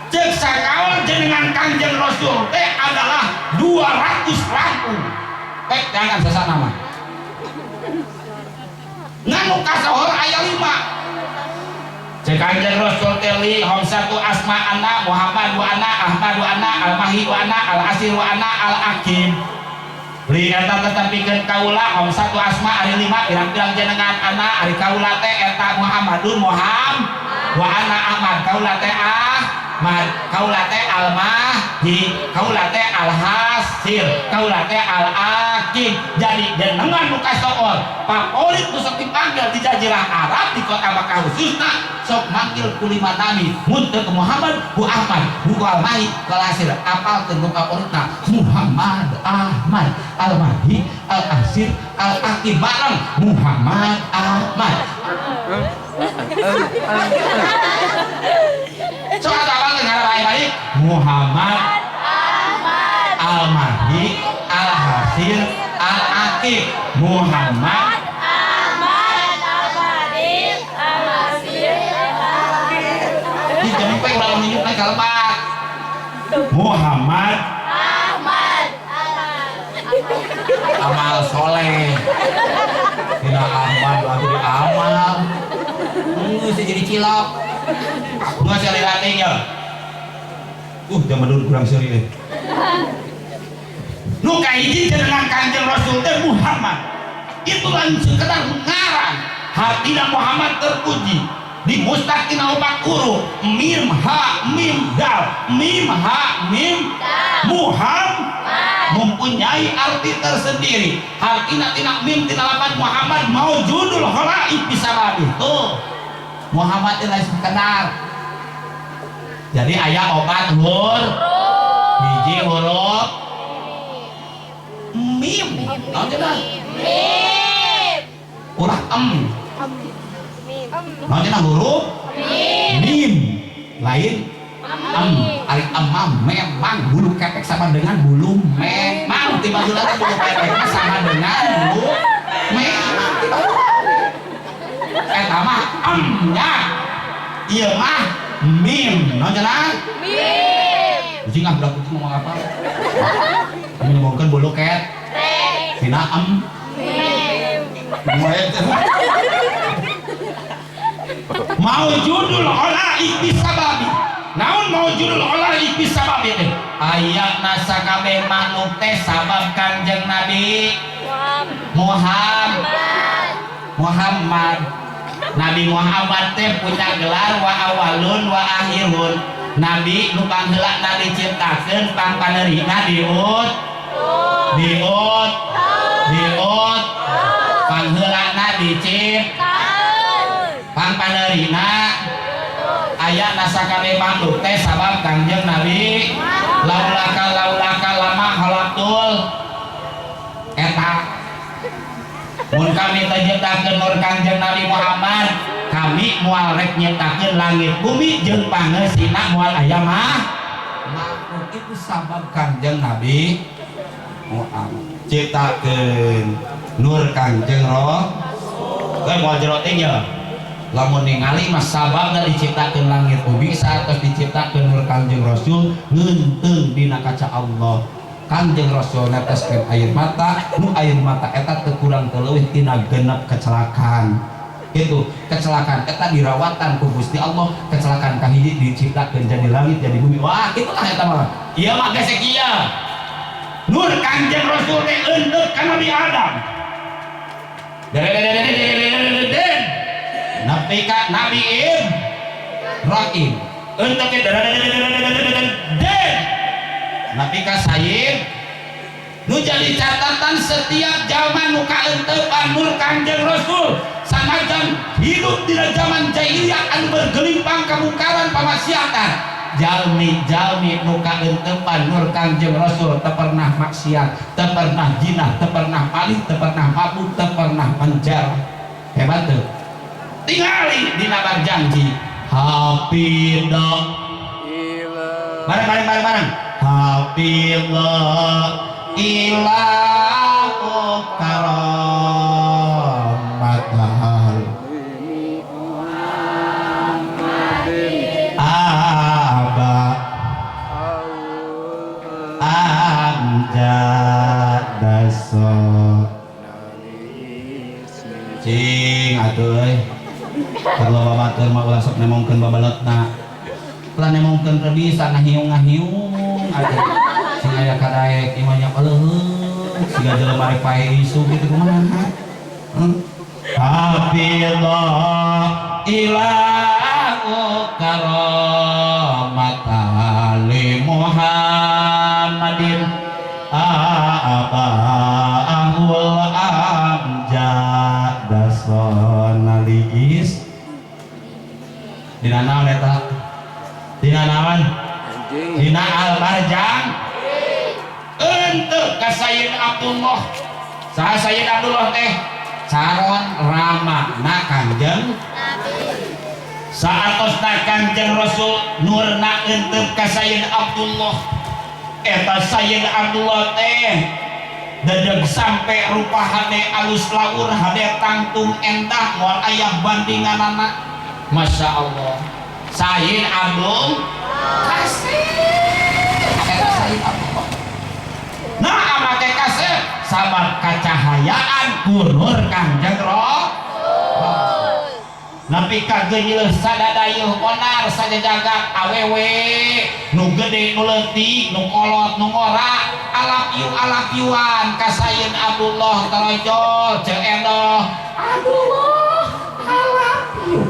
cek sakaon jenengan Kanjeng Rasul teh adalah 200 langkung jangan sesat nama nganu kasohor aya 5 cek Kanjeng Rasul teh li homsatu asma ana Muhammad wa ana Ahmad wa ana Al-Mahi wa ana Al-Asir wa ana Al-Akim li eta tetepikeun kaula homsatu asma ari 5 pirang-pirang jenengan ana ari kaula teh eta Muhammadun Muhammad wa ana Ahmad kaula teh Ahmad kaula teh Al-Mahdi kaula teh Al-Hasir kaula teh Al-Akim jadi jenengan nu kasoor papolit nu sok dipanggil di jazirah Arab di kota Makkah khususna sok manggil ku lima nabi mun teu ke Muhammad ku Ahmad ku Al-Mahdi ku Al-Hasir apalkeun nu papolitna Muhammad Ahmad Al-Mahdi Al-Asir Al-Akim bareng Muhammad Ahmad sok atuh apalkeun ngaran baik-baik Muhammad Ahmad. Al-Mahdi Al-Hasir Al-Aqib Muhammad Ahmad. kalebat Muhammad Ahmad. Amal soleh tina Ahmad atuh di amal geus jadi cilok geus dilatih nya zaman dulu kurang seuri euy. Nu kahiji jenengan Kanjeng Rasul teh Muhammad. Itu lain sekedar mengarang. Hatina Muhammad terpuji. Dimustaq tina opat huruf mim ha mim dal mim ha mim Muhammad mempunyai arti tersendiri. Artina tina mim tina lapan Muhammad maujudul khalaik bisababi. Tuh Muhammad itu lain sekedar. Jadi aya opat huruf hiji huruf mim. Naon cenah? Mim. Ulah em. Mim. Naon cenah huruf Mim. mim. Lain em. Ari em mah memang bulu ketek sama dengan bulu memang tiba-tiba teh bulu keteknya sama dengan bulu memang tiba-tiba. Eta mah em nya. Ieu mah mim. Naon cenah? Mim. Kucing ah budak kucing ngomong apa? Menyebabkan bulu ket. Tina em. Mim. Maujudul khalaik bisababi. Naon maujudul khalaik bisababi teh? Aya nasakabeh makhluk teh sabab Kanjeng Nabi Muhammad. Muhammad. Nabi Muhammad teh punya gelar wa awalun wa akhirun. Nabi nu pangheulana diciptakeun pangpanerina diut diut diut pangheulana diciptakeun pangpanerina aya nasakabeh makhluk teh sabab Kanjeng Nabi laulaka laulaka lama khalaqtul eta. Mun kami teu nyiptakeun nur Kanjeng Nabi Muhammad, kami moal rek nyiptakeun langit bumi jeung pangeusina moal aya mah makhluk. Itu sabab Kanjeng Nabi Muhammad ciptakeun nur Kanjeng Rasul. Euy moal jero teh nya. Lamun ningali mah sababna diciptakeun langit bumi saatos diciptakeun nur Kanjeng Rasul ngeunteung dina kaca Allah. Kanjeng Rasul neteskeun air mata, nu air mata eta teu kurang teu leuwih tina genep kecelakaan. Itu kecelakaan eta dirawatan ku Gusti Allah, kecelakaan kahiji diciptakeun jadi langit jadi bumi. Wah, itulah eta mah. Ieu mah gesek ieu. Nur Kanjeng Rasul teh eundeup ka Nabi Adam. Nepi ka Nabi Ibrahim. Eundeup teh nepi ka Sayyid. Nu jadi catatan setiap zaman nu kaeuteupan nur Kanjeng Rasul sanajan hidup dina zaman jahiliyah anu bergelimpang kamungkaran pamaksiatan, jalmi-jalmi nu kaeuteupan nur Kanjeng Rasul teu pernah maksiat, teu pernah jinah, teu pernah paling, teu pernah mabuk, teu pernah penjara. Hebat teu? Tingali dina barjanji hafidh bareng bareng bareng bareng hafidh ilahu karamatan aba amjadaso cing atuh euy perlu babatur mah ulah sok nemongkeun babalotna ulah nemongkeun teu bisa ngahiung-ngahiung atuh sing aya kadaek ieu mah nya leuheung siga jelema rek pae isu kitu kumaha. Hafidh ilahu karamatan li Muhammadin abahul amjadasonaliis. Dina naon eta? Dina naon? Dina al-Barjang. Untuk ka Sayyid Abdullah. Saha Sayyid Abdullah teh? Caron ramana Kanjeng Nabi. Saatosna Kanjeng Rasul nurna eunteuk ka Sayyid Abdullah. Eta Sayyid Abdullah teh dedeg sampai rupa hade alus laur hade tangtung endah moal aya bandinganana. Masya Allah. Sayyid Abdullah Kasep. Eta Sayyid Abdullah. Nah, make kasep sabab kacahayaan ku nur Kangjeng Rasul. Nepi ka geunyeuleuh sadadayeuh onar sajajagat awewe nu gede nu leutik nu kolot nu ngora alap-yu alap-yuan ka Sayyid Abdullah tarojol Ceu Edoh Abdullah alap-yu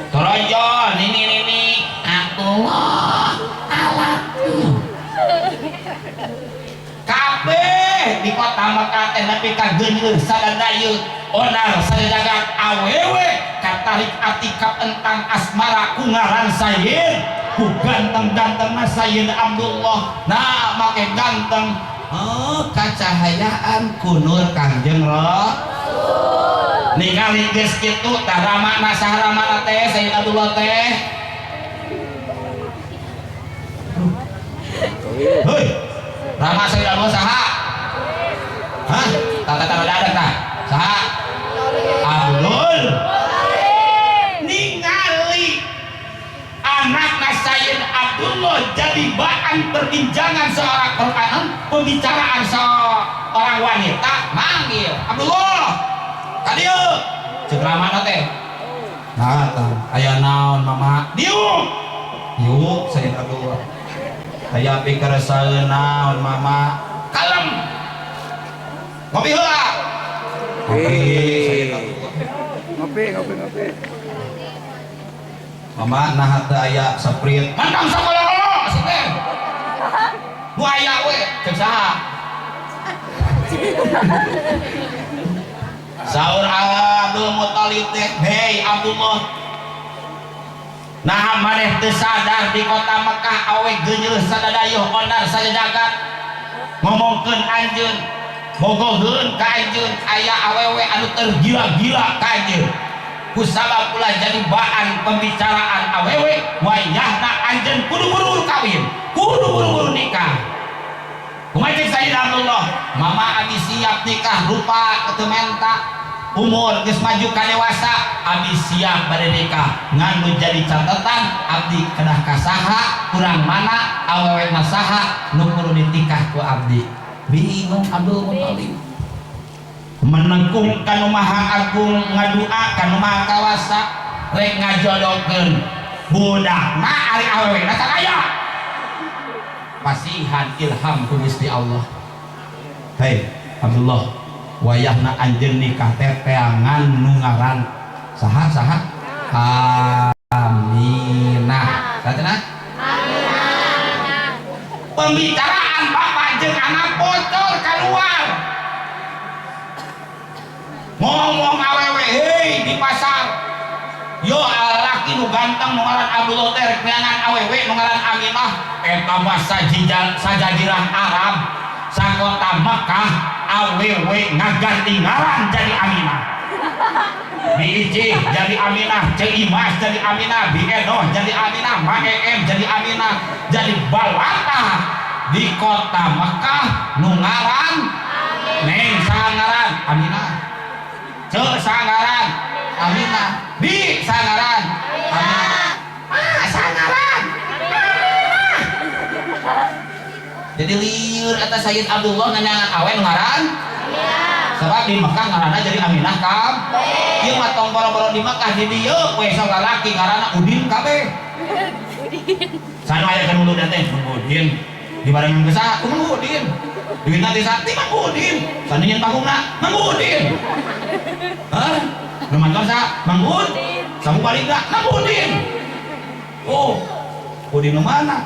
tarojol nini nini Abdullah alap-yu kabeh di kota Mekah teh nepi ka geunyeuleuh sadadayeuh onar sajajagat awewe katarik ati kapentang asmara ku ngaran Sayyid ku ganteng-gantengna Sayyid Abdullah. Nah make ganteng oh kacahayaan ku nur Kangjeng Rasul ningali geus kitu tah ramana saha ramana teh Sayyid Abdullah teh. Heuy rama Sayyid Abdullah saha? Hah? Tata tata dadak tah saha? Abdul ningali anakna Sayyid Abdullah jadi bahan perbincangan seorang pembicaraan seorang wanita manggil Abdullah kadieu ceuk ramana teh nah tah aya naon mama diuk diuk Sayyid Abdullah aya pikeresaeun naon mama kalem ngopi heula ngopi Sayyid Abdullah Ngopi ngopi ngopi. Mama nah teu aya Sprite mantang sakola si teh nu aya we ceuk saha saur Abdul Muthalib teh hei Abdullah nah maneh teu sadar di kota Mekah awe geunyeuleuh sadadayeuh ondar sajajagat ngomongkeun anjeun bogoheun ka anjeun aya awewe anu tergila-gila ka anjeun kusabab ulah jadi bahan pembicaraan awewe wayahna anjeun kudu buru-buru kawin kudu buru-buru nikah. Kumaha ceuk Sayyid Abdullah mama abi siap nikah rupa teu menta umur geus maju ka dewasa abdi siap bade nikah ngan nu jadi catatan abdi kedah ka saha kurang mana awewe na saha nu kudu ditikah ku abdi. Bingung Abdul Muthalib menekung kanu maha agung ngadua kanu maha kawasa rek ngajodohkeun budakna ari awewena can aya pasihan ilham ku Gusti Allah. Hei Abdullah wayahna anjeun nikah teh teangan nu ngaran saha saha Aminah saha cenah Aminah. Pembicaraan bapak jeung anak bocor keluar ngomong awewe hei di pasar yo laki nu ganteng nu ngaran Abdullah teh rek neangan awewe nu ngaran Aminah eta mah sajajirah Arab sakota Mekah awewe ngaganti ngaran jadi Aminah Bi Icih jadi Aminah, Ceu Imas jadi Aminah, Bi Edoh jadi Aminah, Ma Eem jadi Aminah, jadi balata di kota Mekah nu ngaran Neng saha ngaran Aminah, Ceu saha ngaran Aminah, Bi saha ngaran Aminah, Ma saha ngaran Aminah. Jadi lieur eta Sayyid Abdullah nanyangan awe nu ngaran sebab di Mekah ngaranna jadi Aminah kabeh. Ieu mah tong boro-boro di Mekah di dieu we sok lalaki ngaranna Udin kabeh. Udin. Sanu aya kan ulun teh Udin. Dibarengan ke saha? Ku Mang Udin. Duitna teh saha? Ti Mang Udin. Sanu nyeun pangungna Mang Udin. Hah? Nu mantor saha? Mang Udin. Samu balikna Mang Udin. Oh, Udin nu mana?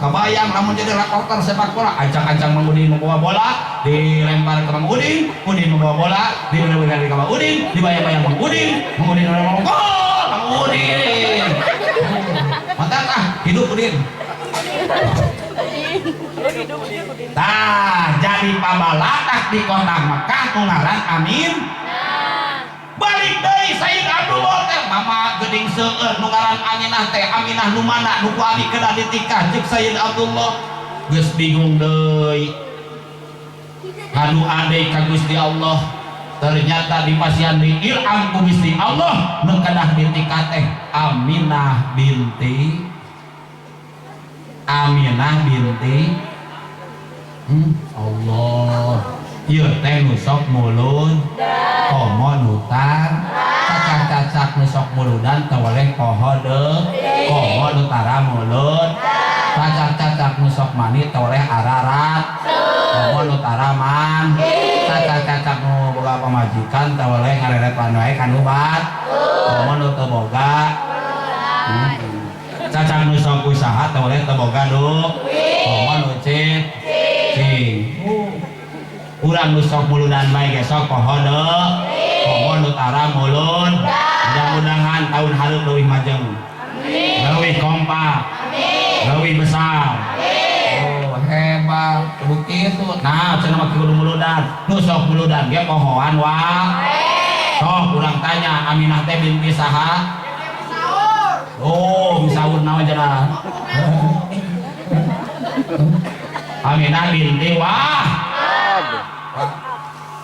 Kabayang lamun jadi reporter sepak bola ancang-ancang Mang Udin membawa bola dilempar ke Mang Udin, Udin membawa bola dilempar ke Mang Udin, dibayang-bayang Mang Udin, Mang Udin ngomong gol Mang Udin. Mantap ah hidup Udin. Tah jadi pabalatak di kota Mekah nu ngaran Amin. Balik deui Sayyid Abdullah teh mama geuning seueur nu ngaran Aminah teh Aminah nu mana nu ku abi kedah ditikah ceuk Sayyid Abdullah geus bingung deui ngadua deui ka Gusti Allah ternyata di pasian di ilham ku Gusti Allah nu kedah ditikah teh Aminah binti Aminah binti Allah ieu teh nu sok mulud komo nu cacak-cacak nu sok muludan teu weleh poho deui komo nu tara mulud cacak-cacak nu sok mani teu weleh ararat komo nu tara man cacak-cacak nu boga pamajikan teu weleh ngareret wae ka nu bat komo nu teu boga cacak nu sok usaha teu weleh teu boga komo nu cing urang nu sok muludan bae ge sok poho deui komo nu tara mulud mudah-mudahan tahun hareup leuwih majeng leuwih kompak leuwih besar. Oh hebat begitu. Nah cenah mah kudu muludan nu sok muludan ge pohoan wa sok urang tanya Aminah teh binti saha? Oh misaur naon cenah Aminah binti Wah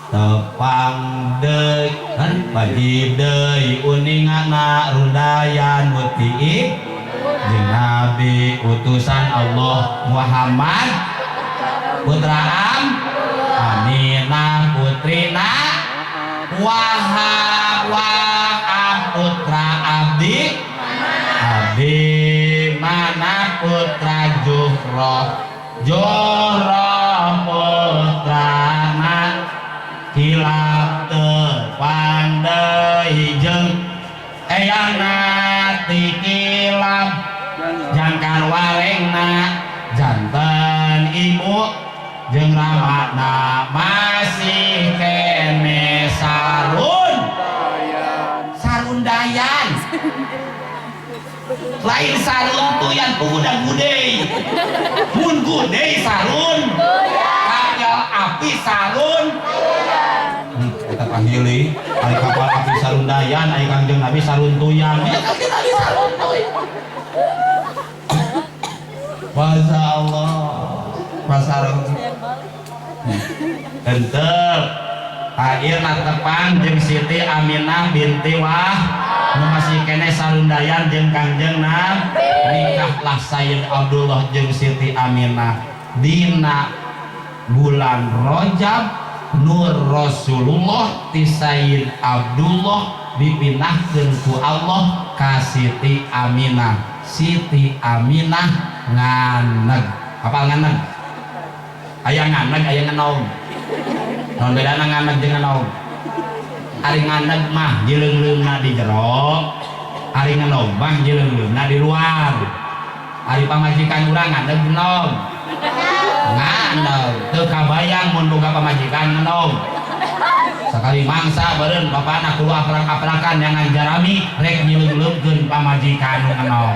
tepang deui kan wajib deui uningana rundayan muti jeung Nabi utusan Allah Muhammad putra Aminah putrina Wahab Wahab putra Abdi Abdi mana putra Juhroh Juhroh putrana Kilap tepang deui jeung eyangna ti kilap jangkar walengna janten ibu jeung ramana masih kene sarun sarundayan lain sarun tuyan pugudan gudei mun gudei sarun kapal api sarun eta panggili ari kapal api sarundayan ari Kangjeng Nabi sarun tuyan ya Kangjeng Nabi sarun tuyan. Masya Allah pasarung henteu akhirna tepang jeung Siti Aminah binti Wah nu masih keneh sarundayan jeung Kangjeng Nabi nikahlah Sayyid Abdullah jeung Siti Aminah dina bulan Rajab nur Rasulullah ti Sayyid Abdullah dipindahkeun ku Allah ka Siti Aminah. Siti Aminah nganeg apal nganeg aya nganeg aya ngenog naon bedana nganeg jeung ngenog ari nganeg mah jileungleungna di jero ari ngenog mah jileungleungna di luar ari pamajikan urang nganeg ngenog nganeg teu kabayang mun boga pamajikan ngenog sakali mangsa beureun bapana kudu aprak-aprakan jangan jarami rek nyileungleungkeun pamajikan nu ngenog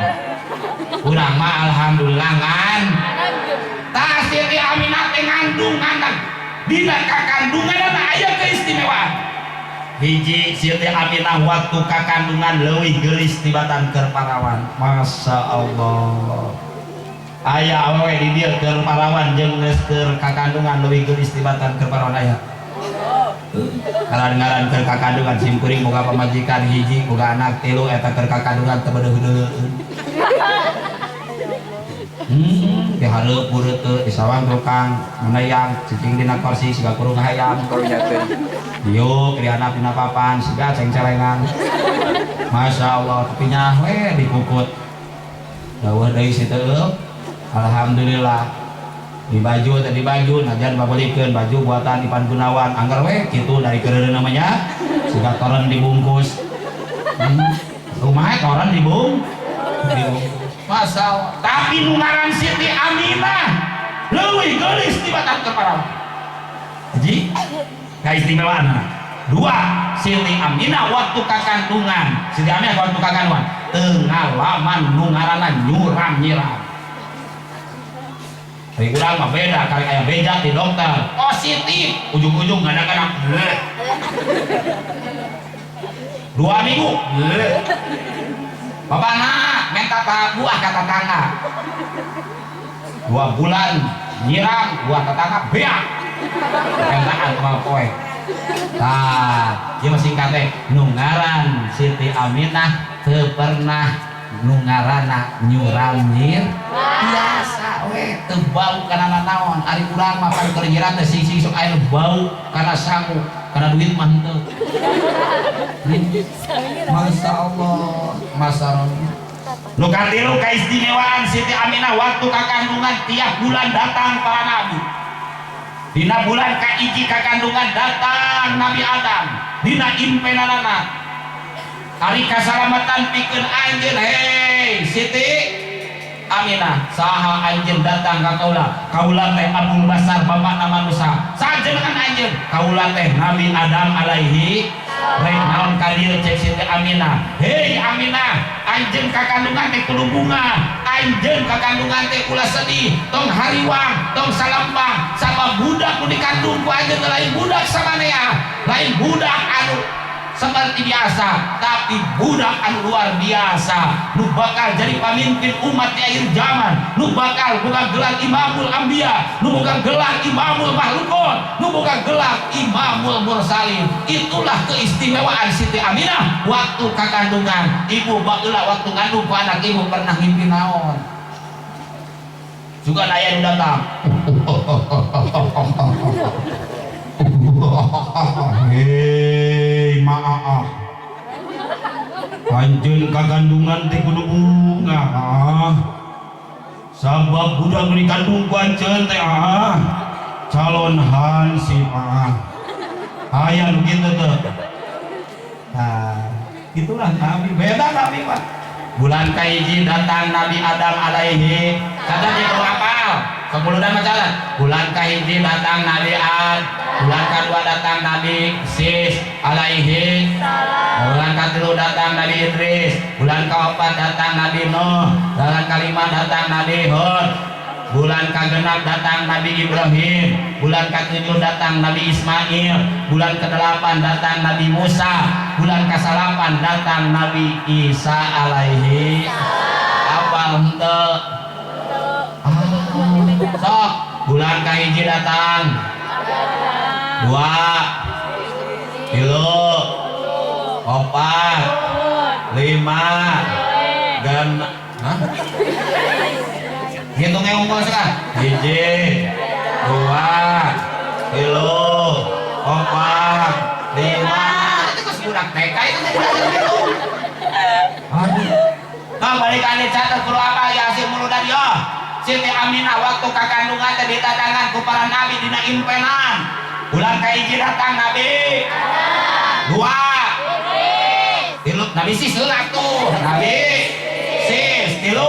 urang mah alhamdulillah ngan tah Siti Aminah teh ngandung anak dina kakandunganna aya keistimewaan hiji Siti Aminah waktu kakandungan leuwih geulis tibatan keur parawan. Masya Allah aya awewe di dieu keur parawan jeung geus keur kakandungan leuwih geulis tibatan keur parawan aya ngaran-ngaran keur kakandungan sim kuring boga pamajikan hiji boga anak tilu eta keur kakandungan teu bedeuh-bedeuheun di hareup bureut teu disawang tukang menayang cicing dina kursi siga kurung hayam karunya teh diuk di handap dina papan siga cengcelengan. Masya Allah tapi nyah we dikukut daweuh deui si teu alhamdulillah di baju tadi baju najan babelikeun baju buatan Ipan Gunawan anggar we kitu dari keureureun namanya siga toren dibungkus kumaha toren dibungkus. Masya Allah tapi nu ngaran Siti Aminah leuwih geulis tibatan keur parawan haji kaistimewaan dua Siti Aminah waktu kakandungan Siti Aminah waktu kakandungan teu ngalaman nu ngaranna nyuram nyiram ari urang mah beda kali aya beja di dokter positif ujung-ujung kadang-kadang 2 minggu bapak nak minta buah kata tetangga 2 bulan nyiram buah tetangga beak kentaan mau poe tah ieu mah singkat teh nu ngaran Siti Aminah teu pernah nu ngaranna nyuram nyir biasa. Biasa we, teu bau kana naon. Ari urang mah pan keur nyirat teh sing-sing sok aya nu bau kana sangu, kana duit mah henteu. Masya Allah, Masya Allah. Nu katilu kaistimewaan Siti Aminah waktu kakandungan tiap bulan datang para nabi. Dina bulan kahiji kakandungan datang Nabi Adam. Dina impenanana. Ari kasalamatan pikeun anjeun, hei Siti Aminah, saha anjeun datang ka kaula? Kaula teh Abul Basar bapakna manusia. Sajenengan anjeun? Kaula teh Nabi Adam alaihi. Rek naon ka dieu cek Siti Aminah? Hei Aminah, anjeun kakandungan teh kudu bunga. Anjeun kakandungan teh ulah sedih, tong hariwang, tong salempang, sabab budak nu dikandung ku anjeun teh lain budak samanea, lain budak anu seperti biasa, tapi budak anu luar biasa, nu bakal jadi pemimpin umat di akhir zaman, nu bakal boga gelar Imamul Anbiya, nu boga gelar Imamul Makhlukot, nu boga gelar Imamul Mursalin. Itulah keistimewaan Siti Aminah waktu kakandungan. Ibu baheula waktu ngandung ku anak ibu pernah ngimpi naon? Juga aya nu datang. Hei maaf, anjeun kakandungan teh kudu bunga ah. Sabab budak nu dikandung ku anjeun teh ah, calon hansip ah. Aya nu kitu teh. Nah, itulah Nabi, beda Nabi mah. Bulan kahiji datang Nabi Adam alaihi, kata dia kudu hafal. Kemuludan macalan. Bulan kahiji datang Nabi Ad, bulan kedua datang Nabi Sis alaihi, bulan ketilu datang Nabi Idris, bulan keempat datang Nabi Nuh, bulan kelima datang Nabi Hud, bulan kegenap datang Nabi Ibrahim, bulan ketujuh datang Nabi Ismail, bulan kedelapan datang Nabi Musa, bulan kesalapan datang Nabi Isa alaihi. Apal henteu? Sok, bulan kahiji datang 2, 3, 4, 5, genep. Hah? Ngitungnya unggul sekarang. 1, 2, 3, 4, 5. Itu geus budak TK itu teh budak ngitung. Aduh. Nah, balik ane catat kudu apa ya hasil muludan yo. Siti Aminah waktu kakandungan teh ditadangan ku para nabi dina impenan. Bulan kahiji datang Nabi 2, 3, Nabi Sis heula tuh. Nabi Sis 3,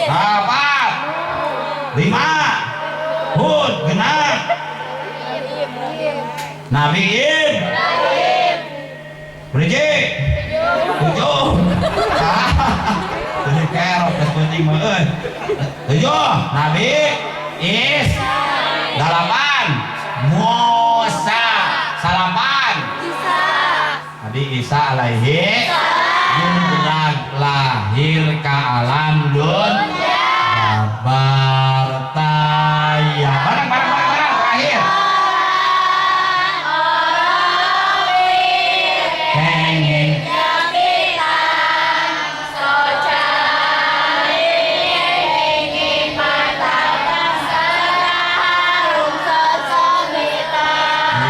4, 5, Hud genap, Nabi Ibrahim Berji 7, jadi kerok geus penting mah euy. 7 Nabi Is, 8 Musa, 9 Nabi Isa alaihi. Budak lahir ka alam dunya bartaya. Barang barang barang barang terakhir. Kenging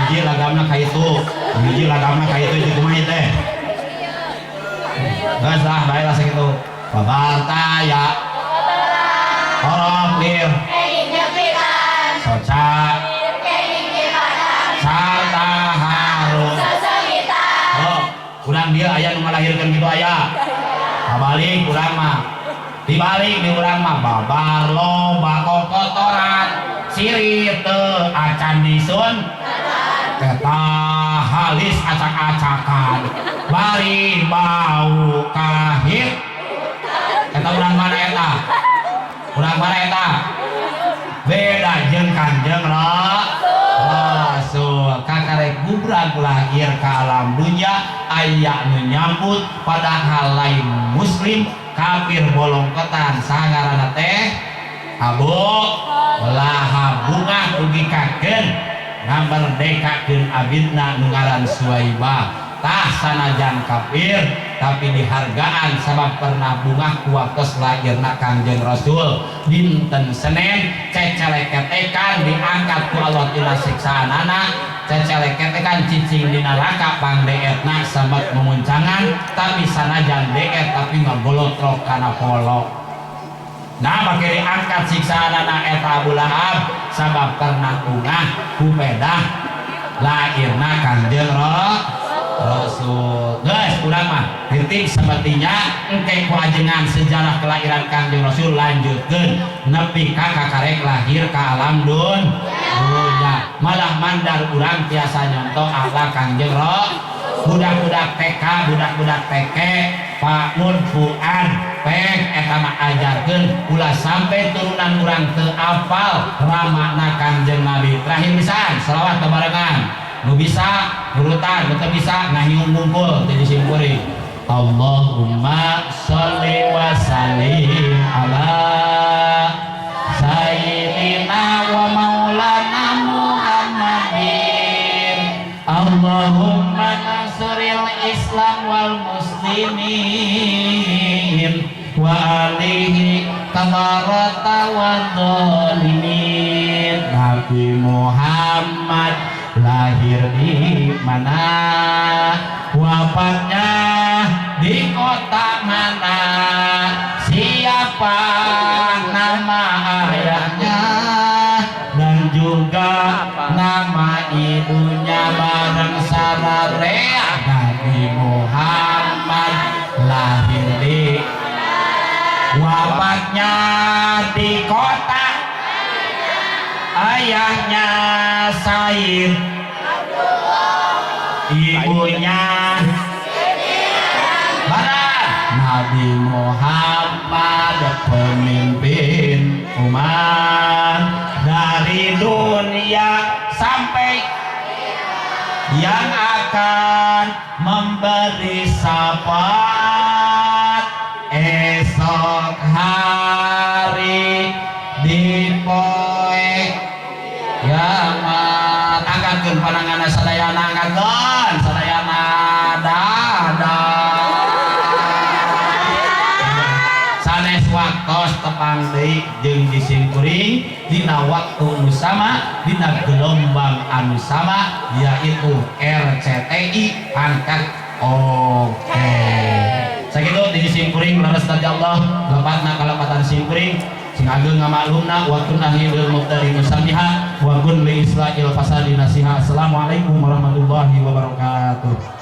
hiji lagamna ka itu, hiji lagamna ka itu itu kumaha teh? Geus lah, bae lah sakitu. Babartaya horof lir soca sarta harum. Oh, urang dia aya nu ngalahirkeun kitu aya. Kabalik urang mah. Dibalik di urang mah babar loba kokotoran, sirit teu acan disun. Eta halis acak-acakan, bari bau kahit. Eta urang mana eta? Urang mana eta? Beda jeung Kanjeng Rasul. Kakarek gubrag lahir ka alam dunya aya nu nyambut padahal lain muslim, kafir bolongketan sangarana teh Abu Lahab. Bunga dugi kakeun ngamerdekakeun abidna nu ngaran Suwaibah. Tah sanajan kafir tapi dihargaan sabab pernah bungah ku waktos lahirna Kangjeng Rasul dinten Senin. Ceceleketekan diangkat ku Allah tina siksaanana, ceceleketekan cicing di neraka, pangdeetna samet memuncangan, tapi sanajan deet tapi ngagolotrok kana polo. Nah, make diangkat siksaanana eta Abu Lahab sabab pernah bungah ku pedah lahirna Kangjeng Rasul. Guys, urang mah titik sepertinya engke ku ajengan sejarah kelahiran Kangjeng Rasul lanjutkeun nepi ka kakarek lahir ka alam dunya. Malah mandar urang tiasa nyontoh akhlak Kangjeng budak-budak TK, budak-budak TK, Pak Mun Fuad pek eta mah ajarkeun ulah sampai turunan urang teu apal ramana Kangjeng Nabi. Terakhir pisan selawat barengan. Nu bisa urutan, nu teu bisa ngahiung ngumpul di simkuring. Allahumma sholli wa sallim ala sayyidina wa maulana Muhammadin. Allahumma nasuril Islam wal muslimin wa alihi kafarata wa dhalimin. Nabi Muhammad lahir di mana, wafatnya di kota mana, siapa nama ayahnya dan juga nama ibunya bareng sararea. Nabi Muhammad lahir di, wafatnya di kota, ayahnya Said, ibunya Barat. Nabi Muhammad pemimpin umat dari dunia sampai yang akan memberi syafaat esok hari di poe kiamat. Angkatkeun pananganna sadayana, angkatkeun sadayana, dadah. Sanes waktos tepang deui jeung disimkuring dina waktu nu sama, dina gelombang anu sama, yaitu RCTI angkat. Oke, sakitu di simkuring, leres dari Allah lepatna kalepatan simkuring sing ageng ngamaklumna wa kun ahilul mubtadi musamiha wa kun li islahil fasadi nasiha. Assalamualaikum warahmatullahi wabarakatuh.